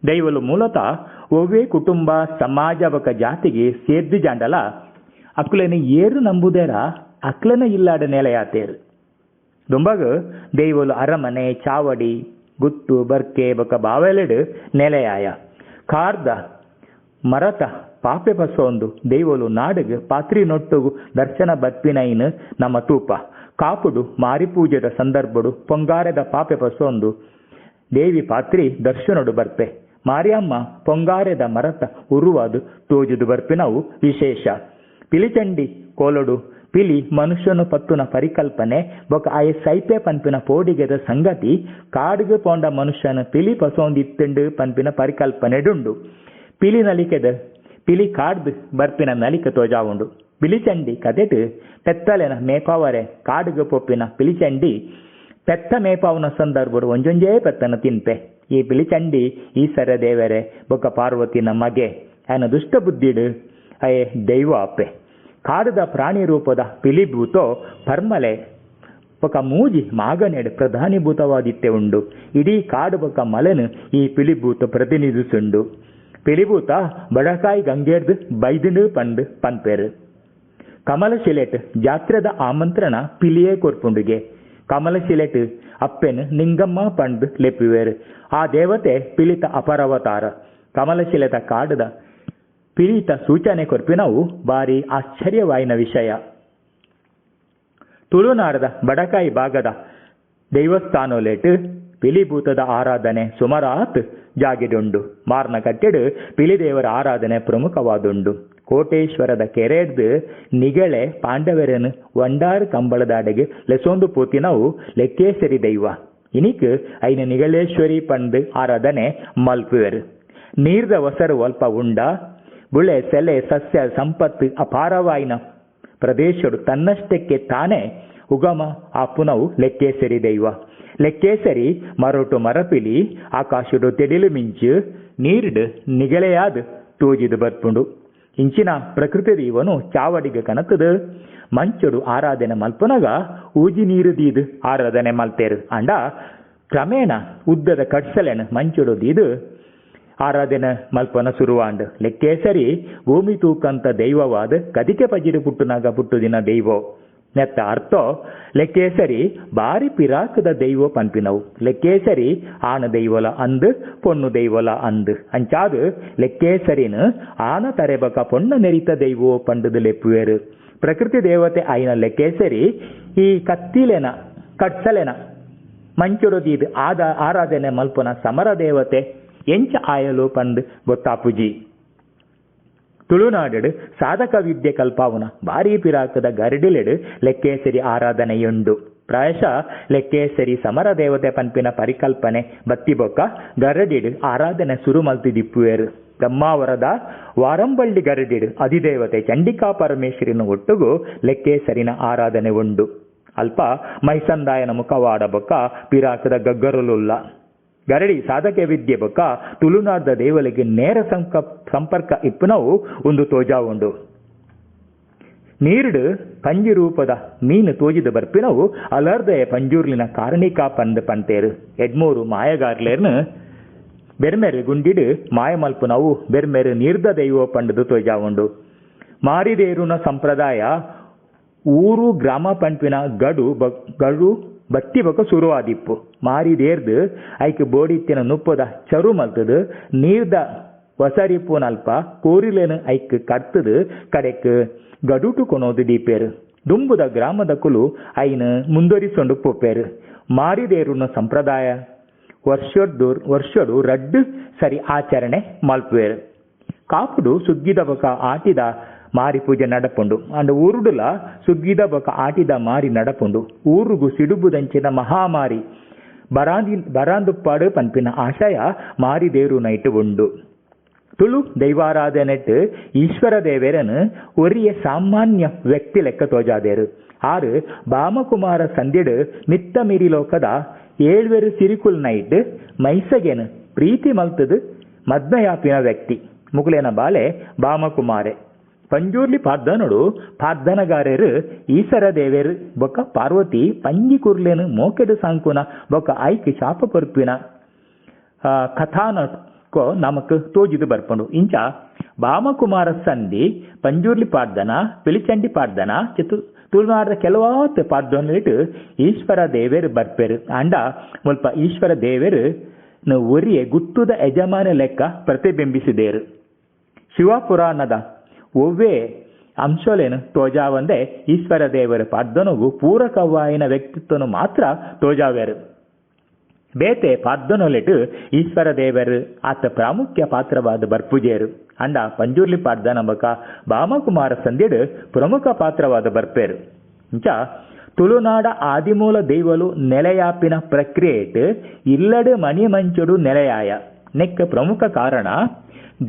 ದೈವಲು ಮೂಲತಃ ಒವ್ವೇ ಕುಟುಂಬ ಸಮಾಜ ಬೊಕ ಜಾತಿಗೆ ಸೇರ್ದಿ ಜಾಂಡಲ ಅಕ್ಲೆನ ಏರು ನಂಬುದೇರ ಅಕ್ಲೆನ ಇಲ್ಲಾಡ ನೆಲೆಯಾತೇರು. ದುಂಬಗು ದೈವಲು ಅರಮನೆ ಚಾವಡಿ ಗುತ್ತು ಬರ್ಕೆ ಬೊಕ ಬಾವೆಲೆಡು ನೆಲೆಯಾಯ. ಕಾರ್ದ ಮರತ ಪಾಪೆ ಬಸೊಂದು ದೈವಲು ನಾಡುಗು ಪಾತ್ರಿ ನೊಟ್ಟುಗು ದರ್ಶನ ಬತ್ಪಿನೈನ್ ನಮ್ಮ ತೂಪ. ಕಾಪುಡು ಮಾರಿಪೂಜೆದ ಸಂದರ್ಭಡು ಪೊಂಗಾರದ ಪಾಪೆ ಬಸೊಂದು ದೇವಿ ಪಾತ್ರಿ ದರ್ಶನಡು ಬರ್ಪೆ. ಮಾರಿಯಮ್ಮ ಪೊಂಗಾರೆದ ಮರತ ಉರುವಾದು ತೋಜುದು ಬರ್ಪಿನವು ವಿಶೇಷ. ಪಿಲಿಚಂಡಿ ಕೋಲಡು ಪಿಲಿ ಮನುಷ್ಯನು ಪತ್ತುನ ಪರಿಕಲ್ಪನೆ ಬೊಕ ಆಯ ಸೈಪೆ ಪನ್ಪಿನ ಪೋಡಿಗೆದ ಸಂಗತಿ ಕಾಡುಗು ಪೋಂಡ ಮನುಷ್ಯನ ಪಿಲಿ ಪಸೊಂದಿತ್ತುಂಡು ಪನ್ಪಿನ ಪರಿಕಲ್ಪನೆಡುಂಡು. ಪಿಲಿ ನಲಿಕೆದ ಪಿಲಿ ಕಾಡ್ದು ಬರ್ಪಿನ ನಲಿಕೆ ತೋಜಾವುಂಡು. ಪಿಲಿಚಂಡಿ ಕದೆಟ್ ಪೆತ್ತಲೆನ ಮೇಪಾವರೆ ಕಾಡುಗು ಪೊಪ್ಪಿನ ಪಿಲಿಚಂಡಿ ಪೆತ್ತ ಮೇಪಾವನ ಸಂದರ್ಭಡು ಒಂಜೊಂಜೇ ಪೆತ್ತನ ತಿನ್ಪೆ. ಈ ಪಿಲಿಚಂಡಿ ಈಸರ ದೇವರೆ ಬೊಕ್ಕ ಪಾರ್ವತಿನ ಮಗೆ ಆಯನ ದುಷ್ಟ ಬುದ್ಧಿಡು ಅಯೆ ದೈವ ಅಪ್ಪೆ. ಕಾಡದ ಪ್ರಾಣಿ ರೂಪದ ಪಿಲಿಭೂತೋ ಪರ್ಮಲೆ ಬೊಕ ಮೂಜಿ ಮಾಗನೆಡ್ ಪ್ರಧಾನಿಭೂತವಾದಿತ್ತೆ ಉಂಡು. ಇಡೀ ಕಾಡು ಬೊಕ ಮಲೆನು ಈ ಪಿಲಿಭೂತ ಪ್ರತಿನಿಧಿಸುಂಡು. ಪಿಲಿಭೂತ ಬಡಕಾಯಿ ಗಂಗೇರ್ದು ಬೈದಿಂಡು ಪಂಡು ಪನ್ಪೇರು. ಕಮಲಶಿಲೆಟ್ ಜಾತ್ರೆದ ಆಮಂತ್ರಣ ಪಿಲಿಯೇ ಕೊರ್ಪುಂಡುಗೆ. ಕಮಲಶಿಲೆಟ್ ಅಪ್ಪೆನ್ ನಿಂಗಮ್ಮ ಪಂಡ್ ಲೆಪ್ಪಿವೇರು. ಆ ದೇವತೆ ಪಿಲಿತ ಅಪರವತಾರ. ಕಮಲಶಿಲೆತ ಕಾಡದ ಪಿಲಿತ ಸೂಚನೆ ಕೊರ್ಪಿನವು ಬಾರಿ ಆಶ್ಚರ್ಯವಾಯಿನ ವಿಷಯ. ತುಳುನಾಡದ ಬಡಕಾಯಿ ಭಾಗದ ದೈವಸ್ಥಾನೊಲೆಟ್ ಪಿಲಿಭೂತದ ಆರಾಧನೆ ಸುಮಾರಾತ್ ಜಾಗಿಡುಂಡು. ಮಾರ್ನ ಕಟ್ಟೆಡು ಪಿಲಿದೇವರ ಆರಾಧನೆ ಪ್ರಮುಖವಾದುಂಡು. ಕೋಟೇಶ್ವರದ ಕೆರೆಡ್ದು ನಿಗಳೆ ಪಾಂಡವರನು ವಂಡಾರು ಕಂಬಳದಾಡೆಗೆ ಲೆಸೊಂದು ಪೂತಿನವು ಲೆಕ್ಕೇಸರಿ ದೈವ. ಇನಿಕ್ ಐನ ನಿಗಳೇಶ್ವರಿ ಪಂಡ್ ಆರಾಧನೆ ಮಲ್ಪುವೆರು. ನೀರ್ದ ಒಸರು ಒಲ್ಪ ಉಂಡ ಬುಳೆ ಸೆಲೆ ಸಸ್ಯ ಸಂಪತ್ತು ಅಪಾರವಾಯಿನ ಪ್ರದೇಶಡು ತನ್ನಷ್ಟಕ್ಕೆ ತಾನೇ ಉಗಮ ಆಪುನವು ಲೆಕ್ಕೇಸರಿ ದೈವ. ಲೆಕ್ಕೇಸರಿ ಮರಟು ಮರಪಿಲಿ ಆಕಾಶಡು ತೆಡಿಲು ಮಿಂಚು ನೀರ್ಡ್ ನಿಗಳೆಯಾದ ತೋಜಿದು ಬರ್ಪುಂಡು. ಇಂಚಿನ ಪ್ರಕೃತಿ ದೈವನು ಚಾವಡಿಗೆ ಕನತದು ಮಂಚಡು ಆರಾಧನೆ ಮಲ್ಪುನಗ ಊಜಿ ನೀರು ದೀದು ಆರಾಧನೆ ಮಲ್ತೇರು. ಅಂಡ ಕ್ರಮೇಣ ಉದ್ದದ ಕಡ್ಸಲೆನ ಮಂಚಡು ದೀದು ಆರಾಧನೆ ಮಲ್ಪನ ಸುರುವಾಂಡ್. ಲೆಕ್ಕೇಸರಿ ಭೂಮಿ ತೂಕಂತ ದೈವವಾದ ಕದಿಕೆ ಪಜಿರು ಪುಟ್ಟುನಾಗ ಪುಟ್ಟುದಿನ ದೈವ. ನೆತ್ತ ಅರ್ಥೋ ಲೆಕ್ಕೇಸರಿ ಬಾರಿ ಪಿರಾಕದ ದೈವ ಪನ್ಪಿನವು. ಲೆಕ್ಕೇಸರಿ ಆನ ದೈವಲ ಅಂದ್ ಪೊಣ್ಣು ದೈವಲ ಅಂದ್. ಅಂಚಾದು ಲೆಕ್ಕೇಸರಿನ ಆನ ತರೆಬಕ ಪೊಣ್ಣ ನೆರಿತ ದೈವೋ ಪಂಡುದು ಲೆಪ್ಪುವೇರು. ಪ್ರಕೃತಿ ದೇವತೆ ಆಯಿನ ಲೆಕ್ಕೇಸರಿ ಈ ಕತ್ತಿಲೆನ ಕಟ್ಸಲೆನ ಮಂಚುಡು ದೀದ್ ಆದ ಆರಾಧನೆ ಮಲ್ಪನ ಸಮರ ದೇವತೆ ಎಂಚ ಆಯಲು ಪಂದ್ ಗೊತ್ತಾಪುಜಿ. ತುಳುನಾಡು ಸಾಧಕ ವಿದ್ಯೆ ಕಲ್ಪಾವುನ ಭಾರೀ ಪಿರಾಕದ ಗರಡಿಲೆಡು ಲೆಕ್ಕೇಸರಿ ಆರಾಧನೆಯುಂಡು. ಪ್ರಾಯಶಃ ಲೆಕ್ಕೇಸರಿ ಸಮರ ದೇವತೆ ಪನ್ಪಿನ ಪರಿಕಲ್ಪನೆ ಬತ್ತಿಬೊಕ್ಕ ಗರಡಿಡ್ ಆರಾಧನೆ ಸುರು ಮಲ್ತಿದಿಪ್ಪುವೆರು. ಬ್ರಹ್ಮಾವರದ ವಾರಂಬಳ್ಳಿ ಗರಡಿಡ್ ಅಧಿದೇವತೆ ಚಂಡಿಕಾ ಪರಮೇಶ್ವರಿನ ಒಟ್ಟುಗು ಲೆಕ್ಕೇಸರಿನ ಆರಾಧನೆ ಉಂಡು. ಅಲ್ಪ ಮೈಸಂದಾಯನ ಮುಖವಾಡ ಬೊಕ್ಕ ಪಿರಾಕದ ಗಗ್ಗರಲುಲ್ಲ. ಗರಡಿ ಸಾಧಕ ವಿದ್ಯೆ ಬೊಕ್ಕ ತುಳುನಾಡ ದೇವಲಿಗೆ ನೇರ ಸಂಪರ್ಕ ಇಪ್ಪುನವು ಒಂದು ತೋಜಾವುಂಡು. ನೀರುಡು ಪಂಜಿ ರೂಪದ ಮೀನು ತೋಜಿದ ಬರ್ಪಿನವು ಅಲರ್ದಯ ಪಂಜೂರ್ಲಿನ ಕಾರಣಿಕ ಪಂದ್ ಪಂತೇರು. ಎಡ್ಮೂರು ಮಾಯಗಾರ್ಲೇರ್ನು ಬೆರ್ಮೆರು ಗುಂಡಿಡು ಮಾಯ ಮಲ್ಪುನವು ಬೆರ್ಮೆರು ನೀರ್ದ ದೈವ ಪಂಡದು ತೋಜಾವುಂಡು. ಮಾರಿದೇರುನ ಸಂಪ್ರದಾಯ ಊರು ಗ್ರಾಮ ಪಂಪಿನ ಗಡು ಗಡು ಬತ್ತಿ ಬೊಕ ಸುರುವಾದಿಪ್ಪು. ಮಾರಿದೇರ್ದು ಐಕ್ ಬೋಡಿತ್ತಿನ ನುಪ್ಪದ ಚರು ಮಲ್ತದು ನೀರ್ದ ವಸರಿಪುನಲ್ಪ ಕೋರಿಲೇನು ಐಕ್ ಕರ್ತದು ಕಡೆಕ್ ಗಡುಟು ಕೊನೋದು ದೀಪೇರು. ದುಂಬುದ ಗ್ರಾಮದ ಕುಲು ಐನು ಮುಂದುವರಿಸೊಂಡು ಪೋಪೇರು. ಮಾರಿದೇರುನ ಸಂಪ್ರದಾಯ ವರ್ಷಡು ರಡ್ಡು ಸರಿ ಆಚರಣೆ ಮಲ್ಪುವೇರು. ಕಾಪುಡು ಸುಗ್ಗಿದ ಬೊಕ ಆಟಿದ ಮಾರಿ ಪೂಜೆ ನಡಪುಂಡು. ಅಂಡ ಊರುಡುಲ ಸುಗ್ಗಿದ ಬೊಕ ಆಟಿದ ಮಾರಿ ನಡಪುಂಡು. ಊರುಗು ಸಿಡುಬುದಂಚಿನ ಮಹಾಮಾರಿ ಬರಾಂದುಪ್ಪಾಡು ಪನ್ಪಿನ ಆಶಯ ಮಾರಿದೇರು ನೈಟು ಉಂಡು. ತುಳು ದೈವಾರಾಧನೆಟ್ ಈಶ್ವರ ದೇವೆರನು ಒರಿಯ ಸಾಮಾನ್ಯ ವ್ಯಕ್ತಿ ಲೆಕ್ಕ ತೋಜಾದೇರು. ಆರು ಬಾಮಕುಮಾರ ಸಂಧಿಡು ಮಿತ್ತ ಮಿರಿ ಲೋಕದ ಏಳ್ವೆರು ಸಿರಿಕುಲ್ ನೈಟ್ ಮೈಸಗೆನು ಪ್ರೀತಿ ಮಲ್ತದು ಮದ್ಮಯಾಪಿನ ವ್ಯಕ್ತಿ. ಮುಗುಲೇನ ಬಾಲೆ ಬಾಮಕುಮಾರೆ. ಪಂಜೂರ್ಲಿ ಪಾರ್ದನೋಡು ಪಾರ್ದನಗಾರರು ಈಸರ ದೇವೆರು ಬೊಕ್ಕ ಪಾರ್ವತಿ ಪಂಜಿ ಕುರ್ಲೇನು ಮೋಕೆಡು ಸಾಂಕುನ ಬೊಕ್ಕ ಐಕ್ ಶಾಪ ಕೊರ್ಪಿನ ಕಥಾನಕೋ ನಮಕ್ ತೋಜಿದು ಬರ್ಪುಂಡು. ಇಂಚ ಬಾಮಕುಮಾರ ಸಂಧಿ ಪಂಜೂರ್ಲಿ ಪಾರ್ದನ ಪಿಲಿಚಂಡಿ ಪಾರ್ದನ ಚಿತ್ತು ತುಳುನಾಡ ಕೆಲವಾತ್ ಪಾರ್ದನಲಿಟ್ಟು ಈಶ್ವರ ದೇವೆರು ಬರ್ಪೆರು. ಅಂಡ ಮುಲ್ಪ ಈಶ್ವರ ದೇವೆರು ಒರಿಯೆ ಗುತ್ತುದ ಯಜಮಾನ ಲೆಕ್ಕ ಪ್ರತಿಬಿಂಬಿಸಿದೇರು. ಶಿವಪುರಾಣದ ಒವ್ವೇ ಅಂಶಲೇನು ತೋಜಾವಂದೆ ಈಶ್ವರ ದೇವರ ಪಾರ್ದನಗು ಪೂರಕವಾಯಿನ ವ್ಯಕ್ತಿತ್ವನು ಮಾತ್ರ ತೋಜಾವೇರು. ಬೇತೆ ಪಾರ್ದನೊಲೆಟು ಈಶ್ವರ ದೇವರು ಆತ ಪ್ರಾಮುಖ್ಯ ಪಾತ್ರವಾದ ಬರ್ಪುಜೇರು. ಅಂಡ ಪಂಜುರ್ಲಿ ಪಾರ್ದನ ಬಕ ಬಾಮಕುಮಾರ ಸಂಧಿಡು ಪ್ರಮುಖ ಪಾತ್ರವಾದ ಬರ್ಪೇರು. ಇಂಚ ತುಳುನಾಡ ಆದಿಮೂಲ ದೈವಲು ನೆಲೆಯಾಪಿನ ಪ್ರಕ್ರಿಯೆಟ್ ಇಲ್ಲಡು ಮಣಿ ಮಂಚುಡು ನೆಲೆಯಾಯ. ನೆಕ್ ಪ್ರಮುಖ ಕಾರಣ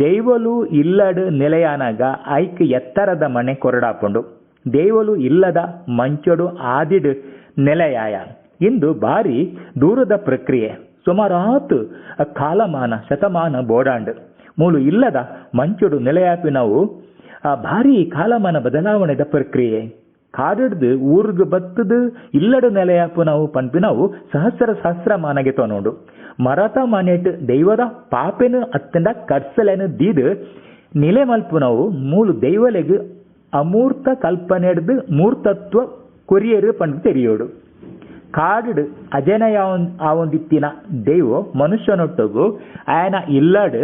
ದೈವಲು ಇಲ್ಲಡು ನೆಲೆಯಾನಾಗ ಐಕ್ ಎತ್ತರದ ಮನೆ ಕೊರಡಾಪುಂಡು. ದೈವಲು ಇಲ್ಲದ ಮಂಚೊಡು ಆದಿಡು ನೆಲೆಯಾಯ. ಇಂದು ಭಾರಿ ದೂರದ ಪ್ರಕ್ರಿಯೆ. ಸುಮಾರಾತು ಕಾಲಮಾನ ಶತಮಾನ ಬೋಡಾಂಡ್ ಮೂಲು ಇಲ್ಲದ ಮಂಚೊಡು ನೆಲೆಯಾಪಿನವು ಭಾರಿ ಕಾಲಮಾನ ಬದಲಾವಣೆದ ಪ್ರಕ್ರಿಯೆ. ಕಾಡಿಡ್ದು ಊರ್ಗ್ ಬತ್ತದು ಇಲ್ಲಡು ನೆಲೆಯಾಪುನವು ಪನ್ಪಿನವು ಸಹಸ್ರ ಸಹಸ್ರ ಮಾನಗೆ ತೋನೋಡು. ಮರತ ಮನೆಟ್ ದೈವದ ಪಾಪೆನು ಅತ್ತಂಡ ಕರ್ಸಲೆನು ದೀದು ನಿಲೆ ಮಲ್ಪುನವು ಮೂಲು ದೈವಲೆಗ್ ಅಮೂರ್ತ ಕಲ್ಪನೆಡ್ದು ಮೂರ್ತತ್ವ ಕೊರಿಯರು ಪಂಡು ತೆರಿಯೋಡು. ಕಾಡು ಅಜನಯ ಆವೊಂದಿತ್ತಿನ ದೈವ ಮನುಷ್ಯನೊಟ್ಟಗು ಆಯನ ಇಲ್ಲಡು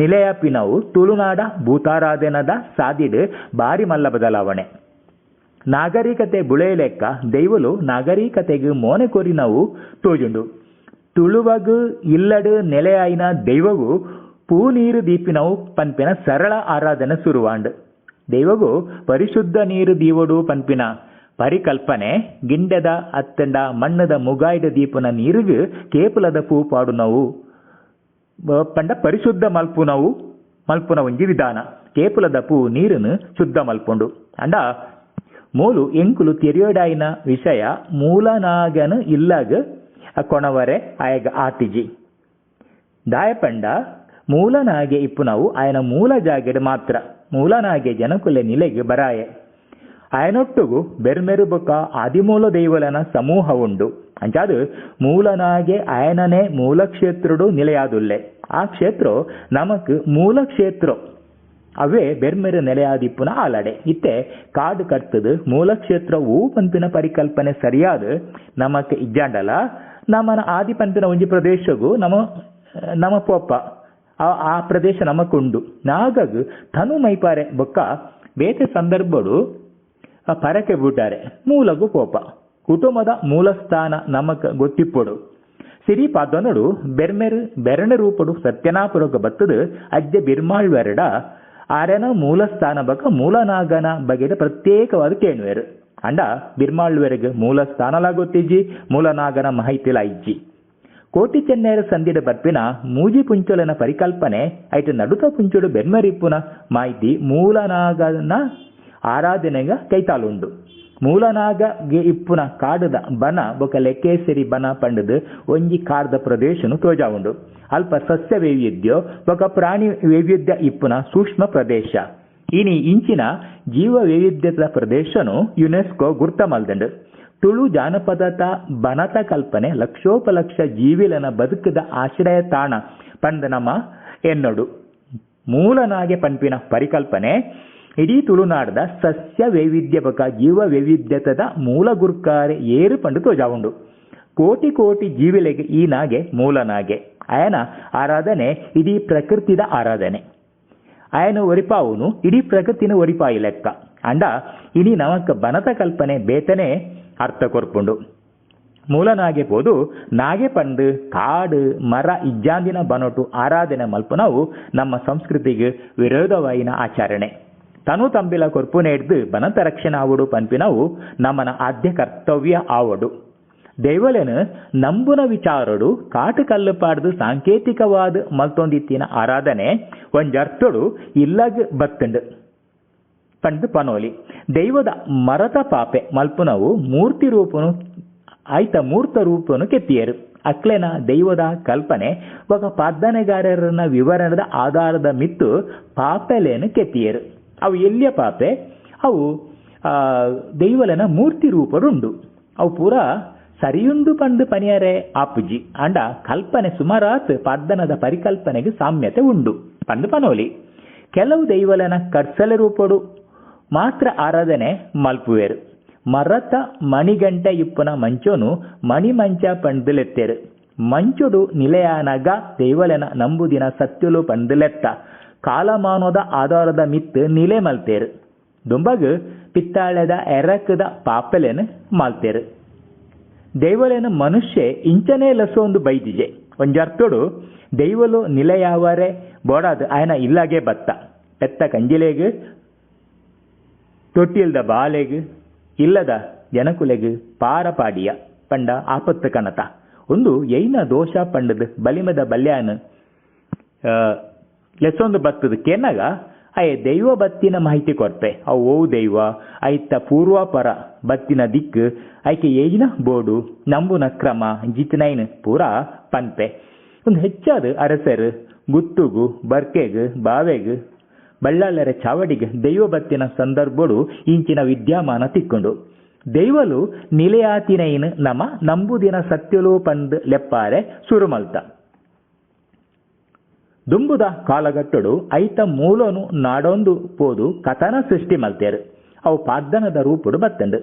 ನಿಲೆಯಾಪಿನವು ತುಳುನಾಡ ಭೂತಾರಾಧನದ ಸಾದಿಡು ಭಾರಿ ಮಲ್ಲ ಬದಲಾವಣೆ. ನಾಗರಿಕತೆ ಬುಳೆಯಲೆಕ್ಕ ದೈವಲು ನಾಗರಿಕತೆಗೆ ಮೋನೆ ಕೊರಿನವು ತೋಜುಂಡು. ತುಳುವಗು ಇಲ್ಲಡು ನೆಲೆಯಾಯಿನ ದೈವಗು ಪೂ ನೀರು ದೀಪಿನವು ಪನ್ಪಿನ ಸರಳ ಆರಾಧನೆ ಸುರುವಾಂಡ್. ದೈವಗು ಪರಿಶುದ್ಧ ನೀರು ದೀವಡು ಪನ್ಪಿನ ಪರಿಕಲ್ಪನೆ ಗಿಂಡದ ಅತ್ತಂಡ ಮಣ್ಣದ ಮುಗಾಯ್ದ ದೀಪನ ನೀರುಗು ಕೇಪುಲದ ಪೂ ಪಾಡುನವು ಪಂಡ ಪರಿಶುದ್ಧ ಮಲ್ಪುನವು ಮಲ್ಪುನ ಒಂಜಿ ವಿಧಾನ. ಕೇಪುಲದ ಪೂ ನೀರನ್ನು ಶುದ್ಧ ಮಲ್ಪುಂಡು. ಅಂಡ ಮೂಲು ಎಂಕುಲು ತೆರಿಯೋಡಾಯಿನ ವಿಷಯ ಮೂಲನಾಗನು ಇಲ್ಲಾಗ ಕೊಣವರೆ ಆಯಗ ಆತಿಜಿ. ದಾಯಪಂಡ ಮೂಲನಾಗೆ ಇಪ್ಪುನವು ಆಯನ ಮೂಲ ಜಾಗೆಡ್ ಮಾತ್ರ. ಮೂಲನಾಗೆ ಜನಕುಲೆ ನಿಲೆಗೆ ಬರಾಯೆ. ಆಯನೊಟ್ಟುಗು ಬೆರ್ಮೆರು ಬೊಕ ಆದಿಮೂಲ ದೈವಲನ ಸಮೂಹ ಉಂಡು. ಅಂಚಾದು ಮೂಲನಾಗೆ ಆಯನನೇ ಮೂಲ ಕ್ಷೇತ್ರುಡು ನಿಲೆಯಾದುಲ್ಲೆ. ಆ ಕ್ಷೇತ್ರ ನಮಕ್ ಮೂಲ ಕ್ಷೇತ್ರ ಅವೇ ಬೆರ್ಮೆರು ನೆಲೆಯಾದಿಪ್ಪುನ ಆಲಡೆ. ಇತ್ತೆ ಕಾಡು ಕರ್ತದು ಮೂಲ ಕ್ಷೇತ್ರವು ಪನ್ಪಿನ ಪರಿಕಲ್ಪನೆ ಸರಿಯಾದ ನಮಕ್ ಇಜ್ಜಾಂಡಲ ನಮನ ಆದಿ ಪನ್ಪಿನ ಒಂಜಿ ಪ್ರದೇಶಗು ನಮ ನಮ ಪೋಪ ಆ ಪ್ರದೇಶ ನಮಕುಂಡು. ನಾಗಗ್ ತನು ಮೈಪಾರೆ ಬೊಕ್ಕ ಬೇತೆ ಸಂದರ್ಭಡು ಪರಕೆ ಬೂಟಾರೆ ಮೂಲಗು ಪೋಪ. ಕುಟುಂಬದ ಮೂಲಸ್ಥಾನ ನಮಕ್ ಗೊತ್ತಿಪ್ಪೊಡು. ಸಿರಿ ಪಾದನಡು ಬೆರ್ಮೆರು ಬೆರಣ ರೂಪಡು ಸತ್ಯನಾಪುರಗ ಬತ್ತದು ಅಜ್ಜೆ ಬಿರ್ಮಾಳ್ವೆರಡ ಆರೆನ ಮೂಲಸ್ಥಾನ ಬಕ ಮೂಲನಾಗನ ಬಗೆದ ಪ್ರತ್ಯೇಕವಾದ ಕೇಣುವೆರು. ಅಂಡ ಬಿರ್ಮಾಳ್ವೆರೆಗ್ ಮೂಲಸ್ಥಾನಲ ಗೊತ್ತಿಜ್ಜಿ, ಮೂಲನಾಗನ ಮಾಹಿತಿಲ ಇಜ್ಜಿ. ಕೋಟಿ ಚೆನ್ನೆಯರ ಸಂದಿಡ ಬರ್ಪಿನ ಮೂಜಿ ಪುಂಚೊಲೆನ ಪರಿಕಲ್ಪನೆ ಐತ ನಡುತ ಪುಂಚೊಡು ಬೆನ್ಮರಿಪ್ಪುನ ಮಾಹಿತಿ ಮೂಲನಾಗನ ಆರಾಧನೆಗ ಕೈತಾಲುಂಡು. ಮೂಲನಾಗಗೆ ಇಪ್ಪುನ ಕಾಡುದ ಬನ ಬೊಕ ಲೆಕ್ಕೇಸರಿ ಬನ ಪಂಡದು ಒಂಜಿ ಕಾಡ್ದ ಪ್ರದೇಶನು ತೋಜಾವುಂಡು. ಅಲ್ಪ ಸಸ್ಯ ವೈವಿಧ್ಯ ಬೊಕ ಪ್ರಾಣಿ ವೈವಿಧ್ಯ ಇಪ್ಪುನ ಸೂಕ್ಷ್ಮ ಪ್ರದೇಶ. ಇನಿ ಇಂಚಿನ ಜೀವ ವೈವಿಧ್ಯದ ಪ್ರದೇಶನು ಯುನೆಸ್ಕೋ ಗುರ್ತ ಮಲ್ದಂಡು. ತುಳು ಜಾನಪದತ ಬನತ ಕಲ್ಪನೆ ಲಕ್ಷೋಪಲಕ್ಷ ಜೀವಿಲನ ಬದುಕದ ಆಶ್ರಯ ತಾಣ ಪಂಡ ನಮ್ಮ ಎನ್ನೊಡು. ಮೂಲನಾಗೆ ಪನ್ಪಿನ ಪರಿಕಲ್ಪನೆ ಇಡೀ ತುಳುನಾಡದ ಸಸ್ಯ ವೈವಿಧ್ಯ ಬೊಕ ಜೀವ ವೈವಿಧ್ಯತದ ಮೂಲ ಗುರ್ಕಾರೆ ಏರು ಪಂಡು ತೋಜಾವುಂಡು. ಕೋಟಿ ಕೋಟಿ ಜೀವಿಲೆಗೆ ಈ ನಾಗೆ ಮೂಲನಾಗೆ. ಅಯನ ಆರಾಧನೆ ಇಡೀ ಪ್ರಕೃತಿದ ಆರಾಧನೆ. ಅಯನ ಒರಿಪಾವುನು ಇಡೀ ಪ್ರಕೃತಿನ ಒರಿಪಾಯಿ ಲೆಕ್ಕ. ಅಂಡ ಇನಿ ನಮಕ್ ಬನತ ಕಲ್ಪನೆ ಬೇತನೆ ಅರ್ಥ ಕೊರ್ಪುಂಡು. ಮೂಲನಾಗೆ ಪೋದು ನಾಗೆ ಪಂಡು ಕಾಡು ಮರ ಇಜ್ಜಾಂದಿನ ಬನೊಟು ಆರಾಧನೆ ಮಲ್ಪುನವು ನಮ್ಮ ಸಂಸ್ಕೃತಿಗೆ ವಿರೋಧವಾಯಿನ ಆಚರಣೆ. ತನು ತಂಬಿಲ ಕೊರ್ಪುನೆ ಹಿಡ್ದು ಬನತ ರಕ್ಷಣೆ ಆವಡು ಪನ್ಪಿನವು ನಮ್ಮನ ಆದ್ಯ ಕರ್ತವ್ಯ ಆವಡು. ದೈವಲೆನು ನಂಬುನ ವಿಚಾರಡು ಕಾಟು ಕಲ್ಲು ಪಾಡ್ದು ಸಾಂಕೇತಿಕವಾದ ಮಲ್ತೊಂದಿತ್ತಿನ ಆರಾಧನೆ ಒಂಜರ್ಥಡು ಇಲ್ಲಗ್ ಬತ್ತುಂಡು ಪಂಡು ಪನೋಲಿ. ದೈವದ ಮರತ ಪಾಪೆ ಮಲ್ಪುನವು ಮೂರ್ತಿ ರೂಪನು ಆಯ್ತ ಮೂರ್ತ ರೂಪನು ಕೆತ್ತಿಯರು. ಅಕ್ಲೆನ ದೈವದ ಕಲ್ಪನೆ ఒక ಪ್ರಾರ್ಥನೆಗಾರರನ್ನ ವಿವರಣದ ಆಧಾರದ ಮಿತ್ತು ಪಾಪೆಲೇನು ಕೆತ್ತಿಯರು. ಅವು ಎಲ್ಲಿಯ ಪಾಪೆ? ಅವು ದೈವಲನ ಮೂರ್ತಿ ರೂಪರುಂಡು. ಅವು ಪೂರಾ ಸರಿಯುಂಡು ಪಂಡು ಪನಿಯರೆ ಆಪುಜಿ. ಅಂಡ ಕಲ್ಪನೆ ಸುಮಾರಾತ್ ಪಾರ್ದನದ ಪರಿಕಲ್ಪನೆಗೆ ಸಾಮ್ಯತೆ ಉಂಡು ಪಂಡು ಪನೋಲಿ. ಕೆಲವು ದೈವಲನ ಕರ್ಸಲೆ ರೂಪಡು ಮಾತ್ರ ಆರಾಧನೆ ಮಲ್ಪುವೇರು. ಮರತ ಮಣಿಗಂಟೆ ಇಪ್ಪುನ ಮಂಚೋನು ಮಣಿಮಂಚ ಪಂಡುಲೆತ್ತೇರು. ಮಂಚೊಡು ನಿಲೆಯಾನಗ ದೈವಲನ ನಂಬುದಿನ ಸತ್ಯುಲು ಪಂಡುಲೆತ್ತ ಕಾಲಮಾನದ ಆಧಾರದ ಮಿತ್ತು ನಿಲೆ ಮಲ್ತೇರು. ದುಂಬಗು ಪಿತ್ತಾಳೆದ ಎರಕದ ಪಾಪಲೆನು ಮಲ್ತೇರು. ದೈವಲೇನ ಮನುಷ್ಯ ಇಂಚನೇ ಲಸೊಂದು ಬೈದಿಜೆ. ಒಂಜರ್ಥೋಡು ದೈವಲು ನಿಲೆಯಾವರೆ ಬೋಡಾದ ಆಯನ ಇಲ್ಲಾಗೆ ಬತ್ತ ಪೆತ್ತ ಕಂಜಿಲೆಗ್ ತೊಟ್ಟಿಲ್ದ ಬಾಲೆಗ್ ಇಲ್ಲದ ಜನಕುಲೆಗ್ ಪಾರಪಾಡಿಯ ಪಂಡ ಆಪತ್ತು ಕನತ ಒಂದು ಎಯ್ನ ದೋಷ ಪಂಡದ ಬಲಿಮದ ಬಲ್ಯಾನ ಲೆಸೊಂದು ಬತ್ತದ ಕೇನಾಗ ಅಯ್ಯ ದೈವ ಬತ್ತಿನ ಮಾಹಿತಿ ಕೊರ್ಪೆ. ಅವು ಓ ದೈವ ಐತ ಪೂರ್ವಾಪರ ಬತ್ತಿನ ದಿಕ್ಕು ಐಕೆ ಏಜಿನ ಬೋಡು ನಂಬುನ ಕ್ರಮ ಜಿತನೈನ್ ಪೂರಾ ಪನ್ಪೆ. ಒಂದು ಹೆಚ್ಚಾದ ಅರಸರು ಗುತ್ತುಗು ಬರ್ಕೆಗು ಬಾವೆಗು ಬಳ್ಳಾಲರ ಚಾವಡಿಗೆ ದೈವ ಬತ್ತಿನ ಸಂದರ್ಭಡು ಇಂಚಿನ ವಿದ್ಯಮಾನ ತಿಕ್ಕೊಂಡು ದೈವಲು ನಿಲೆಯಾತಿನೈನ್ ನಮ ನಂಬುದಿನ ಸತ್ಯಲು ಪಂದ್ ಲೆಪ್ಪಾರೆ ಸುರುಮಲ್ತ. ದುಂಬುದ ಕಾಲಗಟ್ಟಡು ಐತ ಮೂಲನು ನಾಡೊಂದು ಪೋದು ಕಥನ ಸೃಷ್ಟಿ ಮಲ್ತೇರು. ಅವು ಪಾರ್ದನದ ರೂಪುಡು ಬತ್ತಂಡು.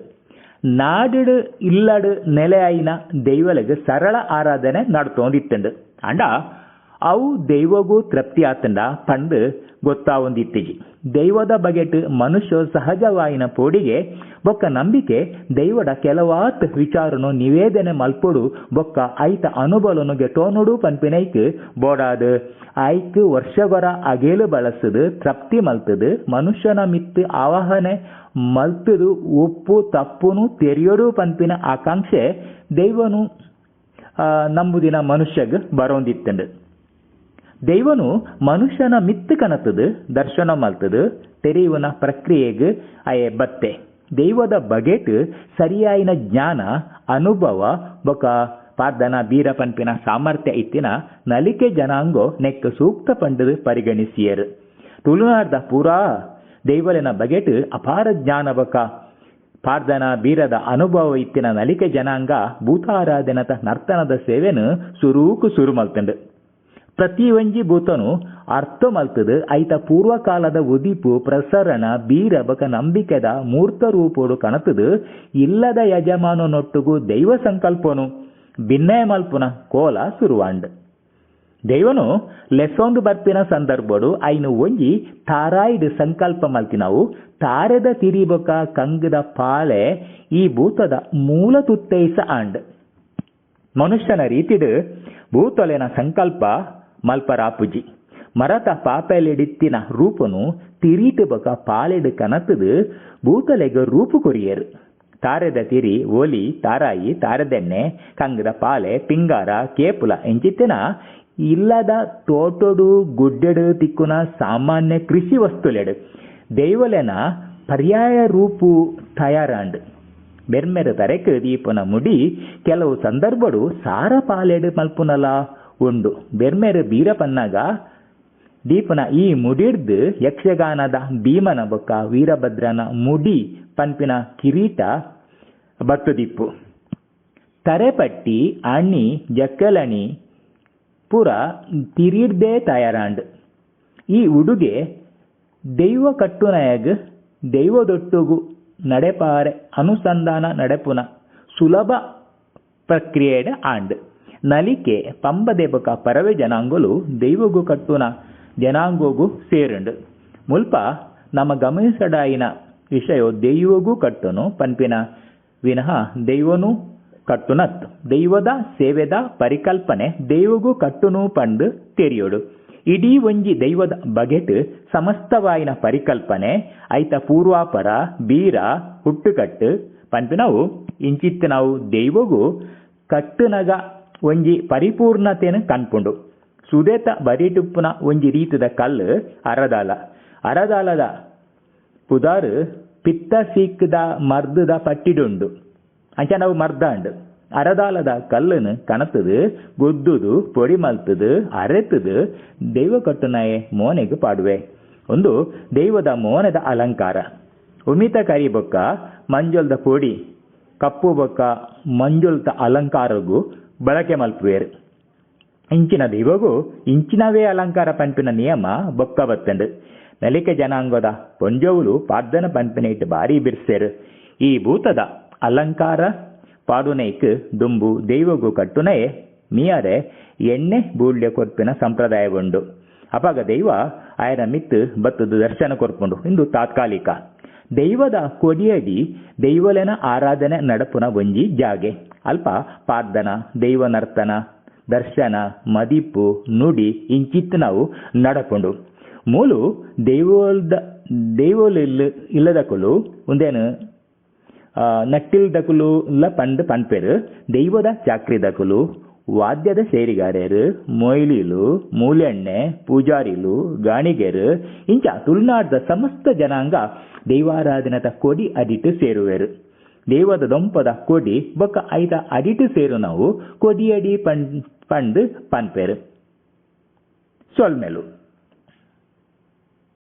ನಾಡಿಡು ಇಲ್ಲಡು ನೆಲೆಯಾಯಿನ ದೈವಲೆಗ್ ಸರಳ ಆರಾಧನೆ ನಡ್ತೊಂದಿತ್ತಂಡು. ಅಂಡ ಅವು ದೈವಗೂ ತೃಪ್ತಿ ಆತಂಡ ಪಂಡು ಗೊತ್ತಾವೊಂದಿತ್ತಿಜಿ. ದೈವದ ಬಗೆಟ್ ಮನುಷ್ಯ ಸಹಜವಾಯಿನ ಪೋಡಿಗೆ ಬೊಕ್ಕ ನಂಬಿಕೆ ದೈವದ ಕೆಲವಾತ್ ವಿಚಾರನು ನಿವೇದನೆ ಮಲ್ಪೊಡು ಬೊಕ್ಕ ಐತ ಅನುಬಲನು ಗೆಟೋನುಡು ಪನ್ಪಿನೈಕ್ ಬೋಡಾದು ಐಕ್ ವರ್ಷಗೊರ ಅಗೇಲು ಬಳಸದು ತೃಪ್ತಿ ಮಲ್ತದು ಮನುಷ್ಯನ ಮಿತ್ತು ಆವಾಹನೆ ಮಲ್ತದು ಒಪ್ಪು ತಪ್ಪುನು ತೆರೆಯೋಡು ಪನ್ಪಿನ ಆಕಾಂಕ್ಷೆ ದೈವನು ನಂಬುದಿನ ಮನುಷ್ಯಗ್ ಬರೋಂದಿತ್ತಂಡು. ದೈವನು ಮನುಷ್ಯನ ಮಿತ್ತು ಕನತದು ದರ್ಶನ ಮಲ್ತದು ತೆರೆಯುವನ ಪ್ರಕ್ರಿಯೆಗ್ ಅಯೆ ಬತ್ತೆ. ದೈವದ ಬಗೆಟ್ ಸರಿಯಾಯಿನ ಜ್ಞಾನ ಅನುಭವ ಬೊಕ ಪಾರ್ದನ ಬೀರ ಪನ್ಪಿನ ಸಾಮರ್ಥ್ಯ ಇತ್ತಿನ ನಲಿಕೆ ಜನಾಂಗೋ ನೆಕ್ ಸೂಕ್ತ ಪಂಡದು ಪರಿಗಣಿಸಿಯರು. ತುಳುನಾಡ್ದ ಪೂರಾ ದೈವಲಿನ ಬಗೆಟ್ ಅಪಾರ ಜ್ಞಾನ ಬೊಕ ಪಾರ್ದನ ಬೀರದ ಅನುಭವ ಇತ್ತಿನ ನಲಿಕೆ ಜನಾಂಗ ಭೂತಾರಾಧನತ ನರ್ತನದ ಸೇವೆನು ಸುರೂಕು ಸುರು ಮಲ್ತಂಡು. ಪ್ರತಿ ಒಂಜಿ ಭೂತನು ಅರ್ಥ ಮಲ್ತದು ಐತ ಪೂರ್ವಕಾಲದ ಉದಿಪು ಪ್ರಸರಣ ಬೀರ ಬಕ ನಂಬಿಕೆದ ಮೂರ್ತ ರೂಪೋಡು ಕಣತದು ಇಲ್ಲದ ಯಜಮಾನನೊಟ್ಟುಗು ದೈವ ಸಂಕಲ್ಪನು ಭಿನ್ನಯ ಮಲ್ಪುನ ಕೋಲ ಸುರುವಾಂಡ್. ದೈವನು ಲೆಸೊಂದು ಬರ್ಪಿನ ಸಂದರ್ಭಡು ಐನು ಒಂಜಿ ತಾರಾಯ್ಡ್ ಸಂಕಲ್ಪ ಮಲ್ತಿನವು ತಾರೆದ ತಿರಿಬೊಕ ಕಂಗದ ಪಾಳೆ ಈ ಭೂತದ ಮೂಲ ತುತ್ತೈಸ ಆಂಡ್. ಮನುಷ್ಯನ ರೀತಿಡು ಭೂತೊಲೆನ ಸಂಕಲ್ಪ ಮಲ್ಪರಾಪುಜಿ. ಮರತ ಪಾಪೆಲೆಡಿತ್ತಿನ ರೂಪನು ತಿರಿಟ್ ಬೊಕ ಪಾಲೆಡ್ ಕನತುದು ಭೂತಲೆಗ್ ರೂಪು ಕೊರಿಯೆರ್. ತಾರೆದ ತಿರಿ, ಒಲಿ, ತಾರಾಯಿ, ತಾರೆದೆಣ್ಣೆ, ಕಂಗ್ದ ಪಾಲೆ, ಪಿಂಗಾರ, ಕೇಪುಲ ಇಂಚಿತ್ತಿನ ಇಲ್ಲದ ತೋಟೊಡು ಗುಡ್ಡೆಡು ತಿಕ್ಕುನ ಸಾಮಾನ್ಯ ಕೃಷಿ ವಸ್ತುಲೆಡ್ ದೈವಲೆನ ಪರ್ಯಾಯ ರೂಪು ತಯಾರಾಂಡ್. ಬೆರ್ಮೆರ್ ತರೆಕ್ ದೀಪುನ ಮುಡಿ ಕೆಲವು ಸಂದರ್ಭಡು ಸಾರ ಪಾಲೆಡ್ ಮಲ್ಪುನಲ ಉಂಡು. ಬೆರ್ಮೆರ್ ಬೀರ ಪನ್ನಗ ದೀಪುನ ಈ ಮುಡಿಡ್ದ್ ಯಕ್ಷಗಾನದ ಭೀಮನ ಬೊಕ್ಕ ವೀರಭದ್ರನ ಮುಡಿ ಪನ್ಪಿನ ಕಿರೀಟ ಬತ್ತುದಿಪ್ಪು. ತರೆಪಟ್ಟಿ, ಅಣಿ, ಜಕ್ಕಲಣಿ ಪೂರ ತಿರಿಡ್ದೇ ತಯಾರಾಂಡ್. ಈ ಉಡುಗೆ ದೈವ ಕಟ್ಟುನಯಗ್ ದೈವದೊಟ್ಟುಗು ನಡೆಪಾರೆ ಅನುಸಂಧಾನ ನಡೆಪುನ ಸುಲಭ ಪ್ರಕ್ರಿಯೆಡ್ ಆಂಡ್. ನಲಿಕೆ ಪಂಬದೆ ಬೊಕ ಪರವೆ ಜನಾಂಗೊಲು ದೈವಗು ಕಟ್ಟುನ ಜನಾಂಗೊಗು ಸೇರುಂಡು. ಮುಲ್ಪ ನಮ ಗಮನಿಸಡಾಯಿನ ವಿಷಯ ದೈವಗು ಕಟ್ಟುನು ಪನ್ಪಿನ ವಿನಃ ದೈವನು ಕಟ್ಟುನತ್. ದೈವದ ಸೇವೆದ ಪರಿಕಲ್ಪನೆ ದೈವಗು ಕಟ್ಟುನು ಪಂದ್ ತೆರಿಯೋಡು. ಇಡೀ ಒಂಜಿ ದೈವದ ಬಗೆಟ್ ಸಮಸ್ತವಾಯಿನ ಪರಿಕಲ್ಪನೆ ಐತ ಪೂರ್ವಾಪರ ಬೀರ ಹುಟ್ಟುಕಟ್ಟು ಪನ್ಪಿನವು ಇಂಚಿತ್ತಿನವು ದೈವಗು ಕಟ್ಟುನಗ ಒಂಜಿ ಪರಿಪೂರ್ಣತೆನ್ ಕನ್ಪುಂಡು. ಸುದೇತ ಬರಿಟುಪ್ಪುನ ಒಂಜಿ ರೀತಿದ ಕಲ್ಲು ಅರದಾಲ. ಅರದಾಲದ ಪುದಾರು ಪಿತ್ತ ಸೀಕ್ದ ಮರ್ದದ ಪಟ್ಟಿಡುಂಡು. ಅಂಚ ನಾವು ಮರ್ದಾಂಡ್. ಅರದಾಲದ ಕಲ್ಲನ್ನು ಕಣತದು ಗುದ್ದುದು ಪೊಡಿ ಮಲ್ತದು ಅರೆತದು ದೈವ ಕಟ್ಟುನಾಯೆ ಮೋನೆಗೆ ಪಾಡುವೆ. ಒಂದು ದೈವದ ಮೋನೆದ ಅಲಂಕಾರ. ಉಮಿತ ಕರಿ ಬೊಕ್ಕ ಮಂಜೊಲ್ದ ಪೊಡಿ ಕಪ್ಪು ಬೊಕ್ಕ ಮಂಜೊಲ್ದ ಅಲಂಕಾರಗು ಬಳಕೆ ಮಲ್ಪುವೇರು. ಇಂಚಿನ ದೈವಗು ಇಂಚಿನವೇ ಅಲಂಕಾರ ಪನ್ಪಿನ ನಿಯಮ ಬೊಕ್ಕ ಬತ್ತಂಡು. ನಲಿಕೆ ಜನಾಂಗದ ಪೊಂಜೋವುಲು ಪಾಡ್ದನ ಪನ್ಪಿನೈಟ್ ಬಾರಿ ಬಿರ್ಸೆರು. ಈ ಭೂತದ ಅಲಂಕಾರ ಪಾಡುನೈಕ್ ದುಂಬು ದೈವಗು ಕಟ್ಟುನಯೆ ಮಿಯಾರೆ ಎಣ್ಣೆ ಬೂಳ್ಯ ಕೊರ್ಪಿನ ಸಂಪ್ರದಾಯ ಉಂಡು. ಅಪಗ ದೈವ ಆಯನ ಮಿತ್ತು ಬತ್ತದು ದರ್ಶನ ಕೊರ್ಪುಂಡು. ಇಂದು ತಾತ್ಕಾಲಿಕ. ದೈವದ ಕೊಡಿಯಡಿ ದೈವಲೆನ ಆರಾಧನೆ ನಡಪುನ ಒಂಜಿ ಜಾಗೆ. ಅಲ್ಪ ಪಾಡ್ದನ, ದೈವ ನರ್ತನ, ದರ್ಶನ, ಮದಿಪು, ನುಡಿ ಇಂಚಿತ್ತಿನವು ನಡಪುಂಡು. ಮೂಲು ದೈವೋಲ್ದ ದೈವೋಲು ಇಲ್ಲದಕುಲು ಉಂದೇನು ನಟ್ಟಿಲ್ದಕುಲು ಲ ಪಂದ್ ಪನ್ಪೆರ್. ದೈವದ ಚಾಕ್ರಿದಕುಲು, ವಾದ್ಯದ ಸೇರಿಗಾರೆರು, ಮೊಯ್ಲಿಲು, ಮೂಲೆಣ್ಣೆ, ಪೂಜಾರಿಲು, ಗಾಣಿಗೆರು ಇಂಚ ತುಳುನಾಡ್ದ ಸಮಸ್ತ ಜನಾಂಗ ದೈವಾರಾಧನೆದ ಕೊಡಿ ಅಡಿಟ್ ಸೇರುವೆರು. ದೈವದ ದೊಂಪದ ಕೊಡಿ ಬೊಕ್ಕ ಐತ ಅಡಿಟ್ ಸೇರುನವು ಕೊಡಿಯಡಿ ಪಂಡ್ ಪನ್ಪೆರ್. ಸೊಲ್ಮೆಲು.